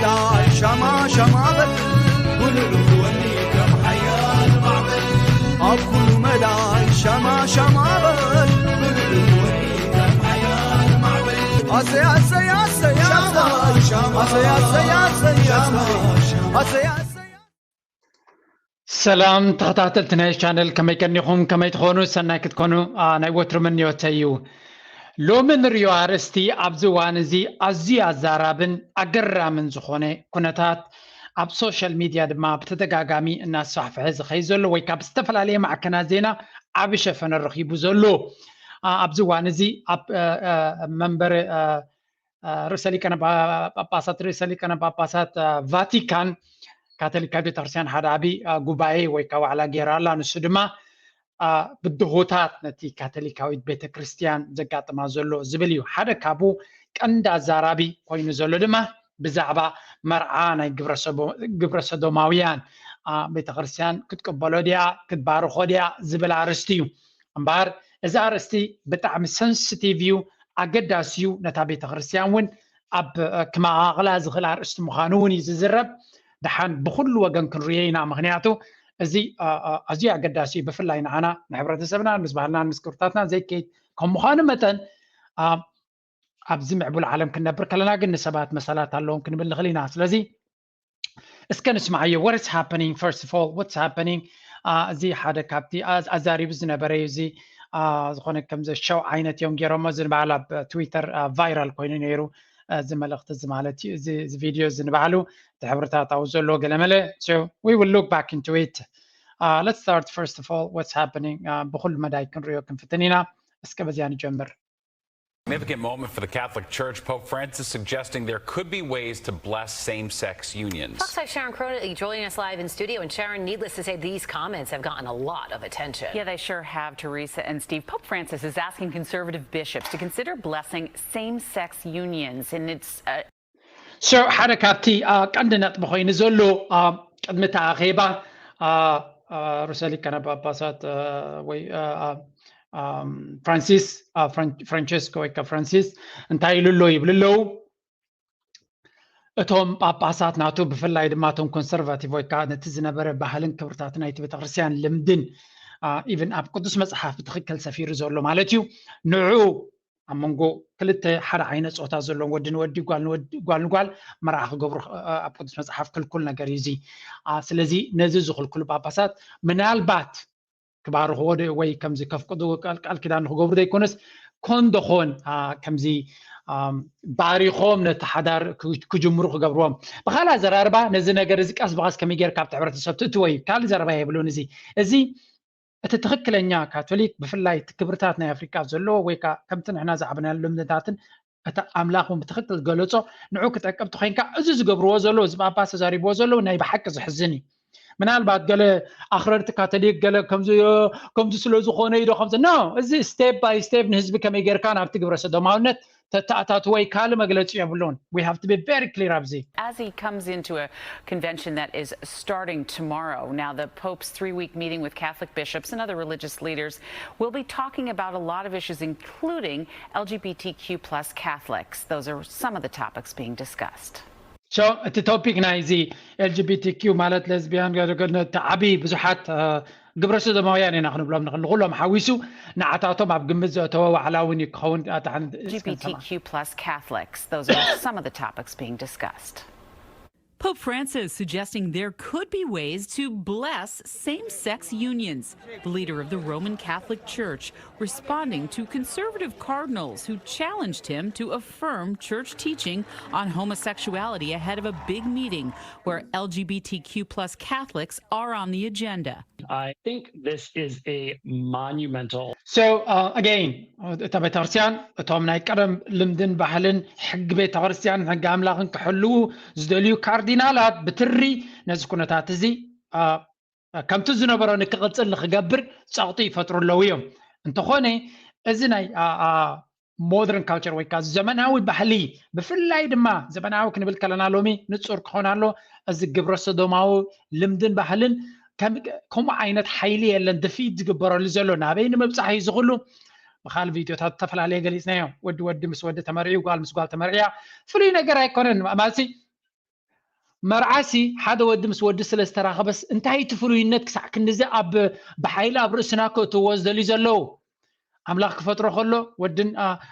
ሻማ ሻማ በል ጉልል ወኒ ከም ሓያል ማዕበል ኣብ ኩሉ መዳይ ሻማ ሻማ በል ጉልል ወኒ ከም ሓያል ማዕበል ኣሰይ ኣሰይ ኣሰይ ኣሰይ ኣሰይ ኣሰይ ኣሰይ ኣሰይ ኣሰይ ኣሰይ ሰላም ተኸታተልቲ ናይ ቻነል፣ ከመይ ቀኒኹም? ከመይ ትኾኑ? ሰናይ ክትኮኑ ናይ ወትሩ ምንዮተይ እዩ። ሎሚ ንሪኦ ኣርእስቲ ኣብዚ እዋን እዚ ኣዝዩ ኣዛራብን ኣገራምን ዝኾነ ኩነታት ኣብ ሶሻል ሚድያ ድማ ብተደጋጋሚ እናስፋሕፍሐ ዝኸይ ዘሎ ወይ ካብ ዝተፈላለየ ማዕከናት ዜና ዓቢ ሸፈነ ረኺቡ ዘሎ ኣብዚ እዋን እዚ ኣብ መንበሪ ርእሰ ሊቀነ ጳጳሳት ርእሰ ሊቀነ ጳጳሳት ቫቲካን ካቶሊካዊት ቤተክርስትያን ሓደ ዓቢ ጉባኤ ወይ ከዓ ዋዕላ ገይራ ኣላ። ንሱ ድማ ብድሆታት ነቲ ካቶሊካዊት ቤተክርስትያን ዘጋጥማ ዘሎ ዝብል እዩ። ሓደ ካብኡ ቀንዲ ኣዛራቢ ኮይኑ ዘሎ ድማ ብዛዕባ መርዓ ናይ ግብረ ሰዶማውያን ቤተክርስትያን ክትቅበሎ ድያ ክትባርኾ ድያ ዝብል ኣርእስቲ እዩ። እምበኣር እዚ ኣርእስቲ ብጣዕሚ ሰንስቲቭ እዩ፣ ኣገዳሲ እዩ። ነታ ቤተክርስትያን እውን ኣብ ክመቓቕላ ዝኽእል ኣርእስቲ ምዃኑ እውን እዩ ዝዝረብ። ደሓን ብኩሉ ወገን ክንርእዮ ኢና፣ ምኽንያቱ እዚ ኣዝዩ ኣገዳሲ እዩ፣ ብፍላይ ንዓና ንሕብረተሰብናን ምስ ባህልናን ምስ ክብርታትናን ዘይከይድ ከም ምዃኑ መጠን ኣብዚ ምዕቡል ዓለም ክንነብር ከለና ግን ንሰባት መሰላት ኣለዎም ክንብል ንኽእል ኢና። ስለዚ እስከ ንስምዓዮ። What is happening? First of all, what's happening? እዚ ሓደ ካብቲ ኣዛሪቡ ዝነበረ እዩ። እዚ ዝኾነ ከምዚ ሸው ዓይነት እዮም ገይሮሞ። እዚ ንባዕሉ ኣብ ትዊተር ቫይራል ኮይኑ ነይሩ፣ እዚ መልእኽቲ እዚ ማለት እዩ። እዚ ቪድዮ እዚ ንባዕሉ እቲ ሕብርታት ኣብኡ ዘለዎ ገለመለ። So we will look back into it. Let's start, first of all, what's happening? ብኹሉ መዳይ ክንሪኦ ክንፍትን ኢና። እስከ በዚኣ ንጀምር። Significant moment for the Catholic Church. Pope Francis suggesting there could be ways to bless same sex unions. Fox five Sharon Cronin joining us live in studio. And Sharon, needless to say, these comments have gotten a lot of attention. Yeah, they sure have, Teresa and Steve. Pope Francis is asking conservative bishops to consider blessing same sex unions. And it's. Uh... So ሓደ ካብቲ ቀንዲ ነጥቢ ኮይኑ ዘሎ ቅድሚ እቲ ኣኼባ ርእሰ ሊቃነ ጳጳሳት ወይ ፍራንሲስ ፍራንቸስኮ ወይ ፍራንሲስ እንታይ ኢሉ ኣሎ ይብሉ ኣለዉ። እቶም ጳጳሳት ናቱ ብፍላይ ድማ እቶም ኮንሰርቫቲቭ ወይ ከዓ ነቲ ዝነበረ ባህልን ክብርታትን ናይቲ ቤተክርስትያን ልምድን ኢቨን ኣብ ቅዱስ መፅሓፍ ብትኽክል ሰፊሩ ዘሎ ማለት እዩ ንዑ ኣብ መንጎ ክልተ ሓደ ዓይነት ፆታ ዘለዎም ወዲ ንወዲ ጓል ንወዲ ጓል ንጓል መርዓ ክገብሩ ኣብ ቅዱስ መፅሓፍ ክልኩል ነገር እዩ እዚ። ስለዚ ነዚ ዝኽልክሉ ጳጳሳት ምናልባት ክባርኽዎ ወይ ከምዚ ከፍቅዱ ቃል ኪዳን ንክገብሩ ዘይኮነስ ኮን ደኾን ከምዚ ባሪኾም ነቲ ሓዳር ክጅምሩ ክገብርዎም። ብካልእ ኣዘራርባ ነዚ ነገር እዚ ቀስ ብቐስ ከመይ ጌርካ ኣብቲ ሕብረተሰብ ትእትዎ እዩ። ካልእ ዘረባ የብሉን። እዚ እዚ እቲ ትኽክለኛ ካቶሊክ ብፍላይ እቲ ክብርታት ናይ ኣፍሪቃ ዘለዎ ወይ ከዓ ከምቲ ንሕና ዝዓበናሉ ልምድታትን እቲ ኣምላኽ እውን ብትኽክል ዝገለጾ ንዑ ክጠቅም ተኾይንካ እዚ ዝገብርዎ ዘለዉ እዚ ጳጳስ ተዛሪብዎ ዘለዉ ናይ ብሓቂ ዘሕዝን እዩ። ምናልባት ገለ ኣኽረርቲ ካቶሊክ ገለ ከምዚ ከምዚ ስለ ዝኾነ እዩ ዶ ከምዚ no እዚ step by step ንህዝቢ ከመይ ጌርካ ናብቲ ግብረ ሰዶማውነት ተተኣታትዎ ካልእ መግለጺ የብሉን። We have to be very clear ኣብዚ። As he comes into a convention that is starting tomorrow, now the Pope's three-week meeting with Catholic bishops and other religious leaders will be talking about a lot of issues, including L G B T Q plus Catholics. Those are some of the topics being discussed. So እቲ ቶፒክ ናይዚ L G B T Q ማለት ሌዝቢያን ገለገለ እቲ ዓቢ ብዙሓት ግብረ ሰዶማውያን ኢና ክንብሎም ንኽእል ንኹሎም ሓዊሱ ንዓታቶም ኣብ ግምት ዘእተወ ዋዕላ እውን እዩ ክኸውን። L G B T Q plus Catholics. Those are some of the topics being discussed. Pope Francis suggesting there could be ways to bless same sex unions. The leader of the Roman Catholic Church responding to conservative cardinals who challenged him to affirm church teaching on homosexuality ahead of a big meeting where L G B T Q plus Catholics are on the agenda. I think this is a monumental. So uh, again, እታ ቤተክርስትያን እቶም ናይ ቀደም ልምድን ባህልን ሕጊ ቤተክርስትያን ሕጊ ኣምላኽን ክሕልዉ ዝደልዩ ካርዲናላት ብትሪ ነዚ ኩነታት እዚ ከምቲ ዝነበሮ ንክቕፅል ንክገብር ፀቕጢ ይፈጥሩ ኣለዉ እዮም። እንተኾነ እዚ ናይ ሞደርን ካልቸር ወይ ከዓ ዘመናዊ ባህሊ ብፍላይ ድማ ዘመናዊ ክንብል ከለና ሎሚ ንፁር ክኾን ኣሎ። እዚ ግብረ ሰዶማዊ ልምድን ባህልን ከምኡ ዓይነት ሓይሊ የለን ድፊት ዝግበረሉ ዘሎ ናበይ ንምብፃሕ እዩ ዝኽሉ ብካል ቪድዮታት ዝተፈላለየ ገሊፅናዮ። ወዲ ወዲ ምስ ወዲ ተመርዕዩ ጓል ምስ ጓል ተመርዕያ ፍሉይ ነገር ኣይኮነን ማለት መርዓሲ ሓደ ወዲ ምስ ወዲ ስለ ዝተራኸበስ እንታይ እቲ ፍሉይነት ክሳዕ ክንድዚ ኣብ ብሓይሊ ኣብ ርእስና ክእትዎ ዝደልዩ ዘለዉ? ኣምላኽ ክፈጥሮ ከሎ ወድን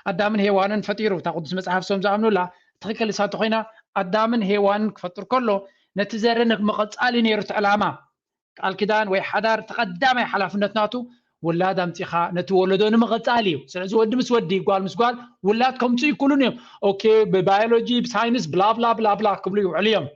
ኣዳምን ሄዋንን ፈጢሩ፣ እታ ቅዱስ መጽሓፍ ሶም ዝኣምኑላ ትኽክል እሳ እንተኾይና ኣዳምን ሄዋንን ክፈጥር ከሎ ነቲ ዘረ ንምቕጻል እዩ ነይሩ እቲ ዕላማ። ቃል ኪዳን ወይ ሓዳር ተቐዳማይ ሓላፍነት ናቱ ውላድ ኣምፂኻ ነቲ ወለዶ ንምቕፃል እዩ። ስለዚ ወዲ ምስ ወዲ ጓል ምስ ጓል ውላድ ከምፅኡ ይክእሉን እዮም። ኦኬ፣ ብባዮሎጂ ብሳይንስ ብላብላ ብላብላ ክብሉ ይውዕሉ እዮም።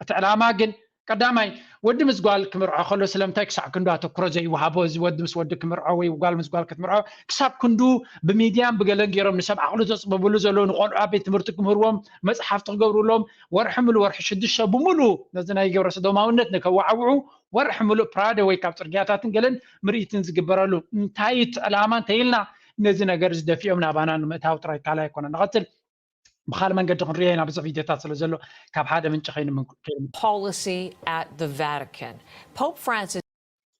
እቲ ዕላማ ግን ቀዳማይ ወዲ ምስ ጓል ክምርዖ ከሎ ስለምንታይ ክሳብ ክንዱ ኣተኩሮ ዘይወሃቦ? እዚ ወዲ ምስ ወዲ ክምርዖ ወይ ጓል ምስ ጓል ክትምርዖ ክሳብ ክንዱ ብሚድያን ብገለን ገይሮም ንሰብ ዓቕሉ ዘፅብብሉ ዘለዉ ንቆልዑ ኣብ ቤት ትምህርቲ ክምህርዎም መፅሓፍቲ ክገብሩሎም ወርሒ ምሉ ወርሒ ሽዱሽተ ብምሉ ነዚ ናይ ግብረ ሰዶማውነት ንከዋዕውዑ ወርሒ ምሉእ ፕራደ ወይ ካብ ፅርግያታትን ገለን ምርኢትን ዝግበረሉ እንታይ እቲ ዕላማ እንተይልና ነዚ ነገር ዝደፊኦም ናባና ንምእታው ጥራይ ካልእ ኣይኮነ። ንቐፅል። ብኻል መንገዲ ክንሪኦ ኢና ብዙሕ ቪድዮታት ስለ ዘሎ ካብ ሓደ ምንጭ ከይንምን policy at the Vatican. Pope Francis,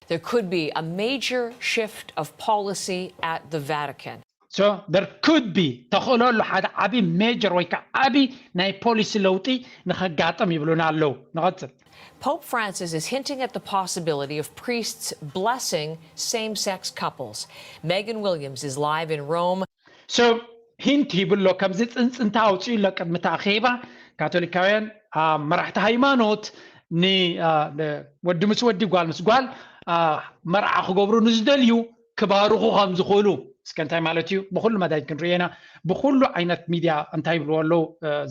there could be a major shift of policy at the Vatican. So there could be ተኽእሎ ኣሎ ሓደ ዓቢ ሜጀር ወይ ከዓ ዓቢ ናይ ፖሊሲ ለውጢ ንኸጋጥም ይብሉና ኣለዉ። ንቐጽል። Pope Francis is hinting at the possibility of priests blessing same sex couples. Megan Williams is live in Rome. So ሂንት ሂብሎ ከምዚ ጽንጽንታ ኣውፅኡ ኣሎ ቅድሚ እቲ ኣኼባ ካቶሊካውያን መራሕቲ ሃይማኖት ንወዲ ምስ ወዲ ጓል ምስ ጓል መርዓ ክገብሩ ንዝደልዩ ክባርኹ ከም ዝኽእሉ እስከ እንታይ ማለት እዩ ብኩሉ መዳይ ክንርእየና ብኩሉ ዓይነት ሚድያ እንታይ ይብልዎ ኣለዉ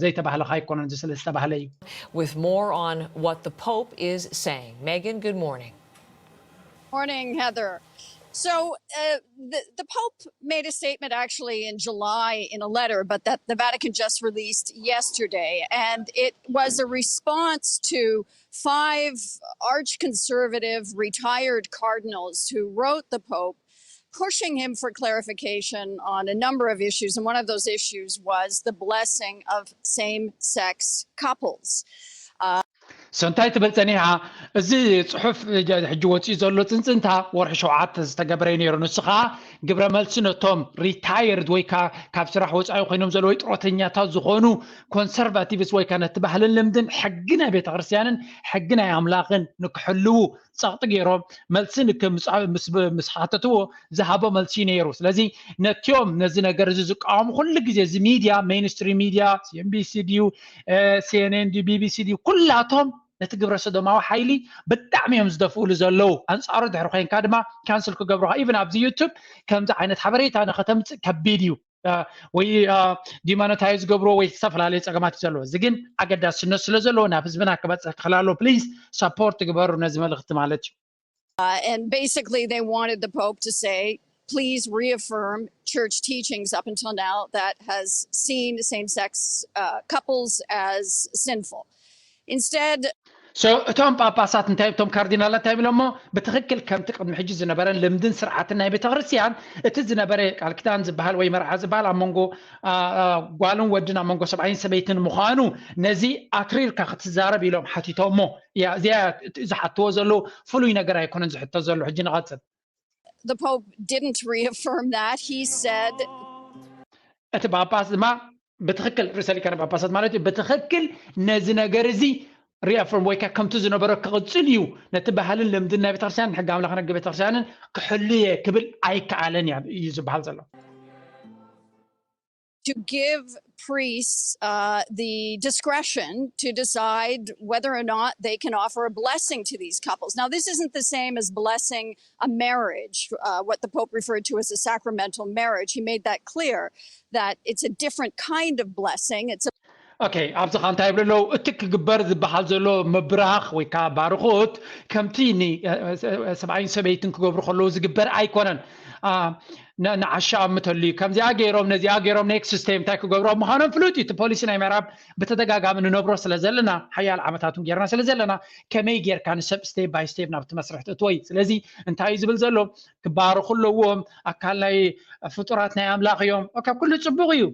ዘይተባህለ ካይኮነን እዚ ስለ ዝተባህለ እዩ With more on what the Pope is saying. Megan, good morning. Morning, Heather. So uh, the, the Pope made a statement actually in July in a letter, but that the Vatican just released yesterday. And it was a response to five arch conservative retired cardinals who wrote the Pope pushing him for clarification on a number of issues. And one of those issues was the blessing of same sex couples. ሰንታይ ትብል ጸኒሓ እዚ ጽሑፍ ሕጂ ወፂኡ ዘሎ ጽንጽንታ ወርሒ ሸውዓተ ዝተገበረ እዩ ነይሩ ንሱ ከዓ ግብረ መልሲ ነቶም ሪታየርድ ወይ ከዓ ካብ ስራሕ ወፃኢ ኮይኖም ዘለዉ ጥሮተኛታት ዝኾኑ ኮንሰርቫቲቭስ ወይ ከዓ ነቲ ባህልን ልምድን ሕጊ ናይ ቤተክርስትያንን ሕጊ ናይ ኣምላኽን ንክሕልዉ ጸቕጢ ገይሮም መልሲ ምስ ሓተትዎ ዝሃቦ መልሲ ነይሩ ስለዚ ነቲኦም ነዚ ነገር እዚ ዝቃወሙ ኩሉ ግዜ እዚ ሚድያ ሜንስትሪም ሚድያ ሲኤንቢሲ ድዩ ሲኤንኤን ድዩ ቢቢሲ ድዩ ኩላቶም ነቲ ግብረ ሰዶማዊ ሓይሊ ብጣዕሚ እዮም ዝደፍኡሉ ዘለዉ ኣንፃሩ ድሕሪ ኮይንካ ድማ ካንስል ክገብሩካ ኢቨን ኣብዚ ዩቱብ ከምዚ ዓይነት ሓበሬታ ንከተምፅእ ከቢድ እዩ ወይ ዲሞነታይዝ ዝገብርዎ ወይ ዝተፈላለዩ ፀገማት እዩ ዘለዎ እዚ ግን ኣገዳስነት ስለ ዘለዎ ናብ ህዝብና ክበፅሕ ክኽእል ኣለዎ ፕሊዝ ሰፖርት ግበሩ ነዚ መልእክቲ ማለት እዩ Uh, and basically, they wanted the Pope to say, please reaffirm church teachings up until now that has seen same sex uh, couples as sinful. Instead, so እቶም ጳጳሳት እንታይ እቶም ካርዲናላት እንታይ ብሎሞ ብትኽክል ከምቲ ቅድሚ ሕጂ ዝነበረን ልምድን ስርዓትን ናይ ቤተክርስትያን እቲ ዝነበረ ቃል ኪዳን ዝበሃል ወይ መርዓ ዝበሃል ኣብ መንጎ ጓልን ወድን ኣብ መንጎ ሰብኣይን ሰበይትን ምዃኑ ነዚ ኣትሪርካ ክትዛረብ ኢሎም ሓቲቶሞ እያ እዚኣ ዝሓትዎ ዘለዉ ፍሉይ ነገር ኣይኮነን ዝሕቶ ዘሎ ሕጂ ንቐፅል The Pope didn't reaffirm that. He said እቲ ጳጳስ ድማ ብትኽክል ርእሰ ሊቃነ ጳጳሳት ማለት እዩ ብትኽክል ነዚ ነገር እዚ ሪኣፍርም ወይ ከምቲ ዝነበረ ክቕፅል እዩ ነቲ ባህልን ልምድን ናይ ቤተክርስትያንን ሕጊ ኣምላኽን ሕጊ ቤተክርስትያንን ክሕሉ እየ ክብል ኣይከኣለን እዩ ዝበሃል ዘሎ to give priests uh, the discretion to decide whether or not they can offer a blessing to these couples. Now, this isn't the same as blessing a marriage, uh, what the Pope referred to as a sacramental marriage. He made that clear that it's a different kind of blessing. It's a ኦኬ ኣብዚ ካ እንታይ ይብሉ ኣለዉ እቲ ክግበር ዝበሃል ዘሎ ምብራኽ ወይ ከዓ ባርኾት ከምቲ ሰብኣይን ሰበይትን ክገብሩ ከለዉ ዝግበር ኣይኮነን ንዓሻ ኣብ ምተሉ እዩ ከምዚኣ ገይሮም ነዚኣ ገይሮም ኔክስት ስቴ እንታይ ክገብሩ ኣብ ምዃኖም ፍሉጥ እዩ እቲ ፖሊሲ ናይ ምዕራብ ብተደጋጋሚ ንነብሮ ስለ ዘለና ሓያል ዓመታት እውን ጌርና ስለ ዘለና ከመይ ጌርካ ንሰብ ስቴፕ ባይ ስቴፕ ናብቲ መስርሕ ትእትዎ እዩ ስለዚ እንታይ እዩ ዝብል ዘሎ ክባረኹ ኣለዎም ኣካል ናይ ፍጡራት ናይ ኣምላኽ እዮም ካብ ኩሉ ፅቡቕ እዩ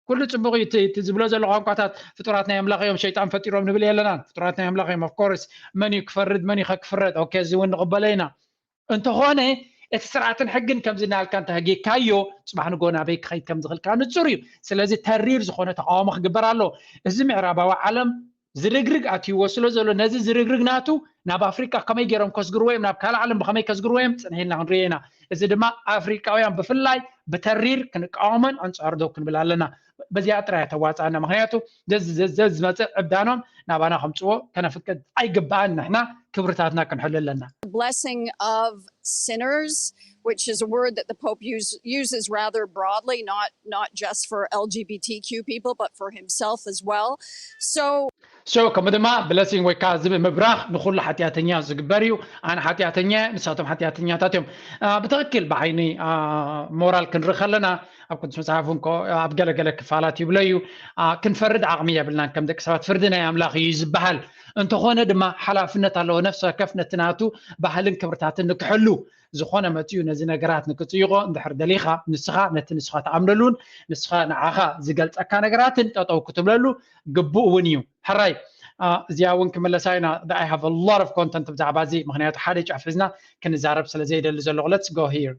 ኩሉ ፅቡቕ እዩ እቲ ዝብሎ ዘሎ ቋንቋታት ፍጡራት ናይ ኣምላኽ እዮም ሸይጣን ፈጢሮም ንብል የለናን ፍጡራት ናይ ኣምላኽ እዮም ኦፍኮርስ መን እዩ ክፈርድ መን እዩ ከክፍረድ ኦኬ እዚ እውን ንቕበሎ ኢና እንተኾነ እቲ ስርዓትን ሕግን ከምዚ እናልካ እንተህጊካዮ ፅባሕ ንጎ ናበይ ክኸይድ ከም ዝኽእል ከዓ ንፁር እዩ ስለዚ ተሪር ዝኾነ ተቃውሞ ክግበር ኣሎ እዚ ምዕራባዊ ዓለም ዝርግርግ ኣትይዎ ስለ ዘሎ ነዚ ዝርግርግ ናቱ ናብ ኣፍሪቃ ከመይ ገይሮም ከስግርዎ እዮም፣ ናብ ካልእ ዓለም ብኸመይ ከስግርዎ እዮም ጽንሕ ኢልና ክንሪኦ ኢና። እዚ ድማ ኣፍሪቃውያን ብፍላይ ብተሪር ክንቃወሞን ኣንጻሩ ደው ክንብል ኣለና። በዚኣ ጥራይ ተዋጻና። ምክንያቱ ዘዚ- ዘዚ- ዝመጽእ ዕብዳኖም ናባና ከምጽዎ ከነፍቅድ ኣይግባኣን። ንሕና ክብርታትና ክንሕሉ ኣለና። Blessing of sinners, which is a word that the Pope use, uses rather broadly, not not just for L G B T Q people, but for himself as well. So so ከምኡ ድማ ብለሲንግ ወይ ከዓ ዝብል ምብራኽ ንኩሉ ሓጢኣተኛ ዝግበር እዩ። ኣነ ሓጢኣተኛ እየ፣ ንሳቶም ሓጢኣተኛታት እዮም። ብትኽክል ብዓይኒ ሞራል ክንርኢ ከለና ኣብ ቅዱስ መፅሓፍ እውን ኣብ ገለገለ ክፋላት ይብሎ እዩ። ክንፈርድ ዓቕሚ የብልናን፣ ከም ደቂ ሰባት ፍርዲ ናይ ኣምላኽ እዩ ዝበሃል። እንተኾነ ድማ ሓላፍነት ኣለዎ ነፍሲ ወከፍ ነቲ ናቱ ባህልን ክብርታትን ንክሕሉ። ዝኾነ መፂኡ ነዚ ነገራት ንክፅይቆ እንድሕር ደሊኻ ንስኻ ነቲ ንስኻ ትኣምነሉን ንስኻ ንዓኻ ዝገልፀካ ነገራትን ጠጠው ክትብለሉ ግቡእ እውን እዩ። ሕራይ እዚኣ እውን ክምለሳ ኢና። I have a lot of content ብዛዕባ እዚ፣ ምክንያቱ ሓደ ጫፍ ሒዝና ክንዛረብ ስለ ዘይደሊ ዘለኹ። Let's go here.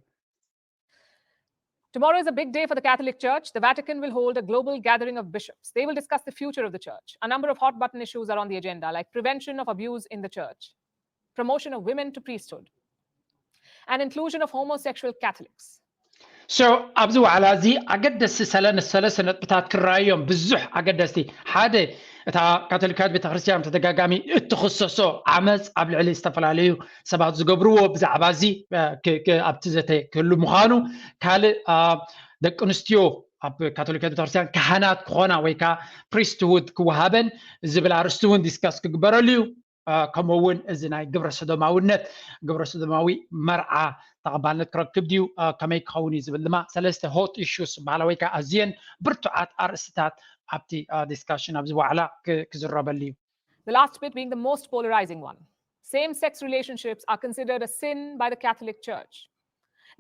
Tomorrow is a big day for the Catholic Church. The Vatican will hold a global gathering of bishops. They will discuss the future of the church. A number of hot button issues are on the agenda, like prevention of abuse in the church, promotion of women to priesthood, and inclusion of homosexual Catholics. So ኣብዚ ዋዕላ እዚ ኣገደስቲ ሰለስተ ነጥብታት ክረኣዩ እዮም። ብዙሕ ኣገደስቲ፣ ሓደ እታ ካቶሊካዊት ቤተክርስትያን ተደጋጋሚ እትኽሰሶ ዓመፅ ኣብ ልዕሊ ዝተፈላለዩ ሰባት ዝገብርዎ ብዛዕባ እዚ ኣብቲ ዘተ ክህሉ ምዃኑ፣ ካልእ ደቂ ኣንስትዮ ኣብ ካቶሊካዊት ቤተክርስትያን ካህናት ክኾና ወይ ከዓ ፕሪስትሁድ ክወሃበን ዝብል ኣርእስቲ እውን ዲስካስ ክግበረሉ እዩ። ከምኡ እውን እዚ ናይ ግብረ ሰዶማውነት፣ ግብረ ሰዶማዊ መርዓ ተቐባልነት ክረክብ ድዩ፣ ከመይ ክኸውን እዩ ዝብል ድማ ሰለስተ ሆት ኢሹስ ዝበሃላ ወይ ከዓ ኣዝየን ብርቱዓት ኣርእስትታት ኣብቲ ዲስካሽን ኣብዚ ዋዕላ ክዝረበሉ እዩ። The last bit being the most polarizing one. Same sex relationships are considered a sin by the Catholic Church.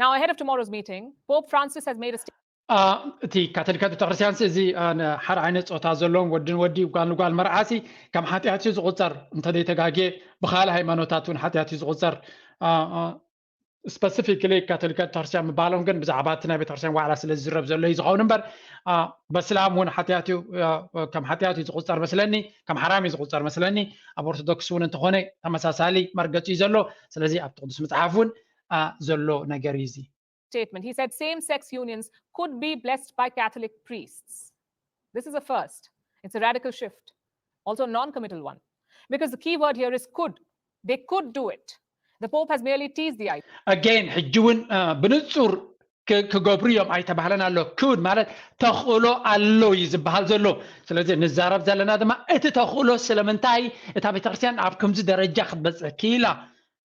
Now, ahead of tomorrow's meeting, Pope Francis has made a statement. እቲ ካቶሊካት ቤተክርስትያን እዚ ሓደ ዓይነት ፆታ ዘለዎም ወድን ወዲ ጓል ንጓል መርዓሲ ከም ሓጢኣት እዩ ዝቁፀር። እንተዘይተጋጌ ብካልእ ሃይማኖታት እውን ሓጢኣት እዩ ዝቁፀር። ስፐሲፊክሊ ካቶሊካት ቤተክርስትያን ምባሎም ግን ብዛዕባ እቲ ናይ ቤተክርስትያን ዋዕላ ስለ ዝዝረብ ዘሎ እዩ ዝኸውን እምበር በስላም እውን ሓጢኣት እዩ፣ ከም ሓጢኣት እዩ ዝቁፀር መስለኒ፣ ከም ሓራም እዩ ዝቁፀር መስለኒ። ኣብ ኦርቶዶክስ እውን እንተኾነ ተመሳሳሊ መርገፂ እዩ ዘሎ። ስለዚ ኣብቲ ቅዱስ መፅሓፍ እውን ዘሎ ነገር እዩ እዚ። Statement. He said same sex unions could be blessed by Catholic priests. This is a first. It's a radical shift, also a non committal one. Because the key word here is could. They could do it. The Pope has merely teased the idea. Again ሕጂ እውን ብንፁር ክገብሩ እዮም ኣይተባህለን ኣሎ። ኩድ ማለት ተኽእሎ ኣሎ እዩ ዝበሃል ዘሎ። ስለዚ ንዛረብ ዘለና ድማ እቲ ተኽእሎ ስለምንታይ እታ ቤተክርስትያን ኣብ ከምዚ ደረጃ ክትበፅሕ ክኢላ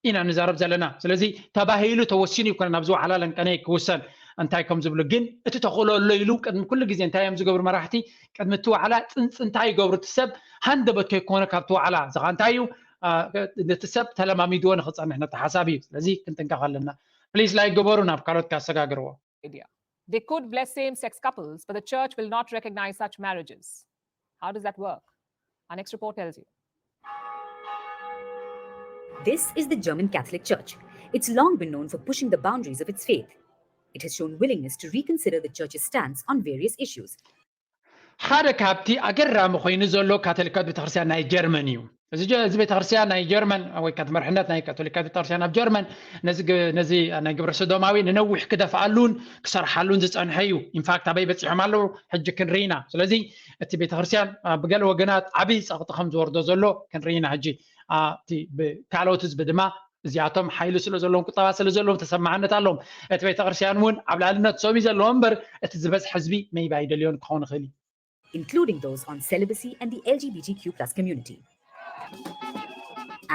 ኢና ንዛረብ ዘለና። ስለዚ ተባሂሉ ተወሲኑ ይኮነ ናብዚ ዋዕላ ለንቀነ ክውሰን እንታይ ከም ዝብሉ፣ ግን እቲ ተኽእሎ ኣሎ ኢሉ ቅድሚ ኩሉ ግዜ እንታይ እዮም ዝገብሩ መራሕቲ? ቅድሚ እቲ ዋዕላ ፅንፅንታ ይገብሩ። እቲ ሰብ ሃንደበት ከይኮነ ካብቲ ዋዕላ ዝኻ እንታይ እዩ ነቲ ሰብ ተለማሚድዎ ንክፀንሕ ነቲ ሓሳብ እዩ። ስለዚ ክንጥንቀቕ ኣለና። ፕሊስ ላይክ ግበሩ፣ ናብ ካልኦት ካሰጋግርዎ። They could bless same sex couples, but the church will not recognize such marriages. How does that work? Our next report tells you. This is the German Catholic Church. It's long been known for pushing the boundaries of its faith. It has shown willingness to reconsider the church's stance on various issues. ሓደ ካብቲ ኣገራሚ ኮይኑ ዘሎ ካቶሊካዊት ቤተክርስትያን ናይ ጀርመን እዩ። እዚ ቤተክርስትያን ናይ ጀርመን ወይ ከዓ መርሕነት ናይ ካቶሊካዊት ቤተክርስትያን ኣብ ጀርመን ነዚ ናይ ግብረ ሰዶማዊ ንነዊሕ ክደፍኣሉን ክሰርሓሉን ዝፀንሐ እዩ። ኢንፋክት ኣበይ በፂሖም ኣለዉ ሕጂ ክንርኢ ኢና። ስለዚ እቲ ቤተክርስትያን ብገለ ወገናት ዓብዪ ፀቕጢ ከም ዝወርዶ ዘሎ ክንርኢ ኢና። ሕጂ እቲ ካልኦት ህዝቢ ድማ እዚኣቶም ሓይሊ ስለ ዘለዎም ቁጠባ ስለ ዘለዎም ተሰማዕነት ኣለዎም። እቲ ቤተክርስትያን እውን ኣብ ልዕሊ ነብሶም እዩ ዘለዎ እምበር እቲ ዝበዝሕ ህዝቢ maybe ኣይደልዮን ክኸውን ይኽእል እዩ። including those on celibacy and the L G B T Q plus community.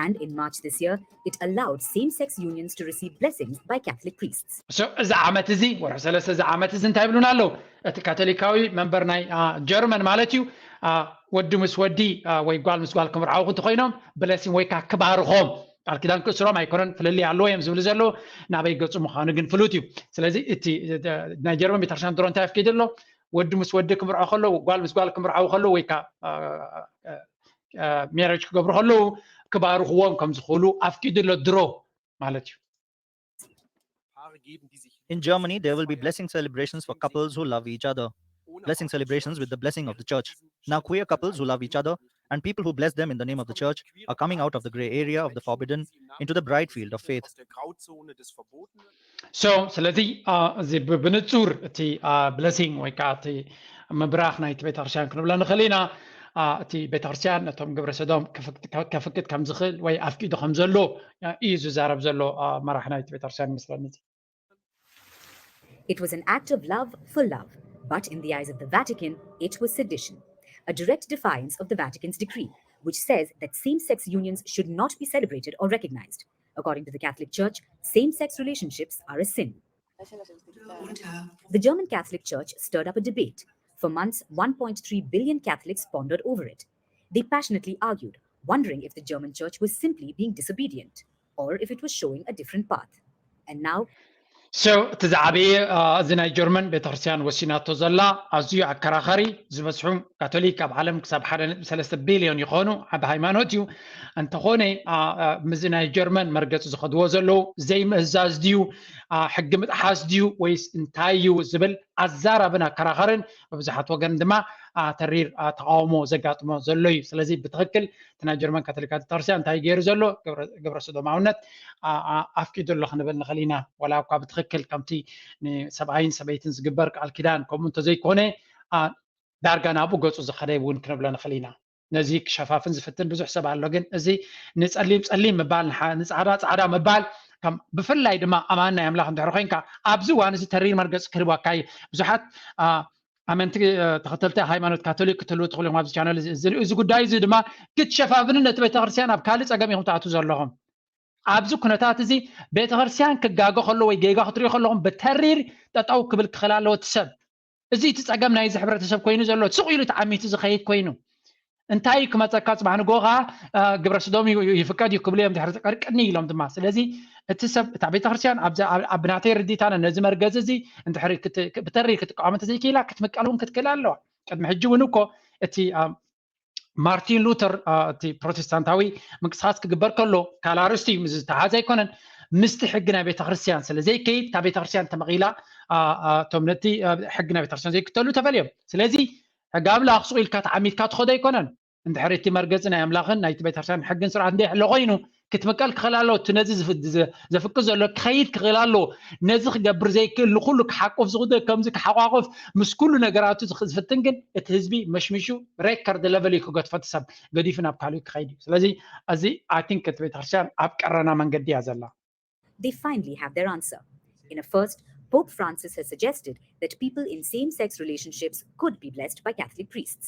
And in March this year, it allowed same sex unions to receive blessings by Catholic priests. So እዚ ዓመት እዚ ወርሒ ሰለስተ እዚ ዓመት እዚ እንታይ ይብሉና ኣለዉ? እቲ ካቶሊካዊ መንበር ናይ ጀርመን ማለት እዩ፣ ወዲ ምስ ወዲ ወይ ጓል ምስ ጓል ክምርዓዉ እንተኮይኖም ብለሲንግ ወይ ከዓ ክባርኾም ቃል ኪዳን ክእስሮም ኣይኮነን፣ ፍልልይ ኣለዎ እዮም ዝብሉ ዘለዉ። ናበይ ገፁ ምዃኑ ግን ፍሉጥ እዩ። ስለዚ እቲ ናይ ጀርመን ቤተክርስትያን ድሮ እንታይ ኣፍቂዱ ኣሎ? ወዲ ምስ ወዲ ክምርዖ ከለዉ፣ ጓል ምስ ጓል ክምርዓዉ ከለዉ ወይ ከዓ ሜሬጅ ክገብሩ ከለዉ ክባርኽዎም ከም ዝኽእሉ ኣፍቂዱ ኣሎ ድሮ ማለት እዩ። In Germany, there will be blessing celebrations for couples who love each other. Blessing celebrations with the blessing of the church. Now, queer couples who love each other And people who bless them in the name of the church are coming out of the gray area of the forbidden into the bright field of faith. So ስለዚ እዚ ብንጹር እቲ blessing ወይ ከዓ እቲ ምብራኽ ናይቲ ቤተክርስትያን ክንብሎ ንኽእል ኢና። እቲ ቤተክርስትያን ነቶም ግብረ ሰዶም ከፍቅድ ከም ዝኽእል ወይ ኣፍቂዱ ከም ዘሎ እዩ ዝዛረብ ዘሎ መራሕ ናይቲ ቤተክርስትያን ይመስለኒ። It was an act of love for love, but in the eyes of the Vatican, it was sedition, a direct defiance of the Vatican's decree, which says that same sex unions should not be celebrated or recognized. According to the Catholic Church, same sex relationships are a sin. The German Catholic Church stirred up a debate. For months, one point three billion Catholics pondered over it. They passionately argued, wondering if the German church was simply being disobedient or if it was showing a different path. And now, So እቲ ዝዓበየ እዚ ናይ ጀርመን ቤተክርስትያን ወሲናቶ ዘላ ኣዝዩ ኣከራኸሪ ዝበዝሑ ካቶሊክ ኣብ ዓለም ክሳብ ሓደ ነጥቢ ሰለስተ ቢልዮን ይኾኑ ዓቢ ሃይማኖት እዩ። እንተኾነ ምስዚ ናይ ጀርመን መርገፂ ዝኸድዎ ዘለዉ ዘይምእዛዝ ድዩ ሕጊ ምጥሓስ ድዩ ወይስ እንታይ እዩ ዝብል ኣዛራብን ኣከራኸርን ብብዙሓት ወገን ድማ ተሪር ተቃውሞ ዘጋጥሞ ዘሎ እዩ። ስለዚ ብትኽክል እቲ ናይ ጀርመን ካቶሊካት ቤተክርስትያን እንታይ ገይሩ ዘሎ ግብረ ሰዶማውነት ኣፍቂዱ ኣሎ ክንብል ንኽእል ኢና። ዋላ እኳ ብትኽክል ከምቲ ንሰብኣይን ሰበይትን ዝግበር ቃል ኪዳን ከምኡ እንተዘይኮነ ዳርጋ ናብኡ ገፁ ዝኸደ እውን ክንብሎ ንኽእል ኢና። ነዚ ክሸፋፍን ዝፍትን ብዙሕ ሰብ ኣሎ። ግን እዚ ንፀሊም ፀሊም ምባል ንፃዕዳ ፃዕዳ ምባል ብፍላይ ድማ ኣማን ናይ ኣምላኽ እንድሕር ኮይንካ ኣብዚ እዋን እዚ ተሪር መርገፂ ክህልዋካ እዩ። ብዙሓት ኣመንቲ ተኸተልቲ ሃይማኖት ካቶሊክ ክትህልዉ ትኽእሉ ኢኹም ኣብዚ ቻነል እዚ። እዚ ጉዳይ እዚ ድማ ክትሸፋፍንን ነቲ ቤተክርስትያን ኣብ ካልእ ፀገም ኢኹም ትኣትዉ ዘለኹም። ኣብዚ ኩነታት እዚ ቤተክርስትያን ክጋገ ከሎ ወይ ጌጋ ክትሪኦ ከለኹም ብተሪር ጠጠው ክብል ክኽእል ኣለዎ እቲ ሰብ። እዚ እቲ ፀገም ናይዚ ሕብረተሰብ ኮይኑ ዘሎ ስቕ ኢሉ ተዓሚቱ ዝኸይድ ኮይኑ እንታይ እዩ ክመፀካ? ፅባሕ ንግሆ ከዓ ግብረ ስዶም ይፍቀድ እዩ ክብሉ እዮም ድሕሪ ቀርቅኒ ኢሎም ድማ። ስለዚ እቲ ሰብ እታ ቤተክርስትያን ኣብ ናተይ ርዲታነ ነዚ መርገፂ እዚ እንድሕሪ ብተሪር ክትቃወም እንተዘይክኢላ ክትምቀል እውን ክትክእል ኣለዋ። ቅድሚ ሕጂ እውን እኮ እቲ ማርቲን ሉተር እቲ ፕሮቴስታንታዊ ምንቅስቃስ ክግበር ከሎ ካልእ ኣርእስቲ እዩ፣ ምስ ዝተሓዘ ኣይኮነን። ምስቲ ሕጊ ናይ ቤተክርስትያን ስለ ዘይከይድ እታ ቤተክርስትያን ተመቒላ እቶም ነቲ ሕጊ ናይ ቤተክርስትያን ዘይክተሉ ተፈልዮም። ስለዚ ሕጊ ኣምላኽ ሱቕ ኢልካ ተዓሚትካ ትኸዶ ኣይኮነን። እንድሕር እቲ መርገፂ ናይ ኣምላኽን ናይቲ ቤተክርስትያን ሕግን ስርዓት እንደ ኣሎ ኮይኑ ክትምቀል ክኽእል ኣለዎ። እቲ ነዚ ዘፍቅድ ዘሎ ክኸይድ ክኽእል ኣለዎ። ነዚ ክገብር ዘይክእል ንኩሉ ክሓቁፍ ዝኽእል ከምዚ ክሓቋቁፍ ምስ ኩሉ ነገራቱ ዝፍትን ግን እቲ ህዝቢ መሽሚሹ ሬከርድ ለቨል እዩ ክገድፎ እቲ ሰብ ገዲፉ ናብ ካልእ ክኸይድ እዩ። ስለዚ እዚ ኣይ ቲንክ እቲ ቤተክርስትያን ኣብ ቀረና መንገዲ እያ ዘላ። They finally have their answer. In a first, Pope Francis has suggested that people in same sex relationships could be blessed by Catholic priests.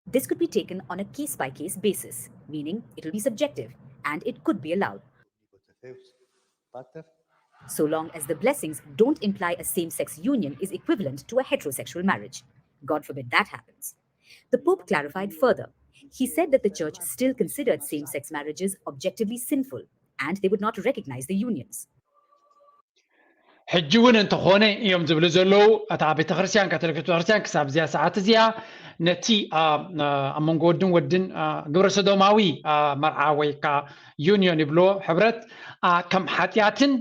This could be taken on a case by case basis, meaning it will be subjective and it could be allowed. So long as the blessings don't imply a same sex union is equivalent to a heterosexual marriage. God forbid that happens. The Pope clarified further. He said that the Church still considered same sex marriages objectively sinful and they would not recognize the unions. ሕጂ እውን እንተኾነ እዮም ዝብሉ ዘለዉ እታ ቤተክርስትያን ካቶሊክ ቤተክርስትያን ክሳብ እዚኣ ሰዓት እዚኣ ነቲ ኣብ መንጎ ወድን ወድን ግብረ ሰዶማዊ መርዓ ወይ ከዓ ዩኒዮን ይብልዎ ሕብረት ከም ሓጢኣትን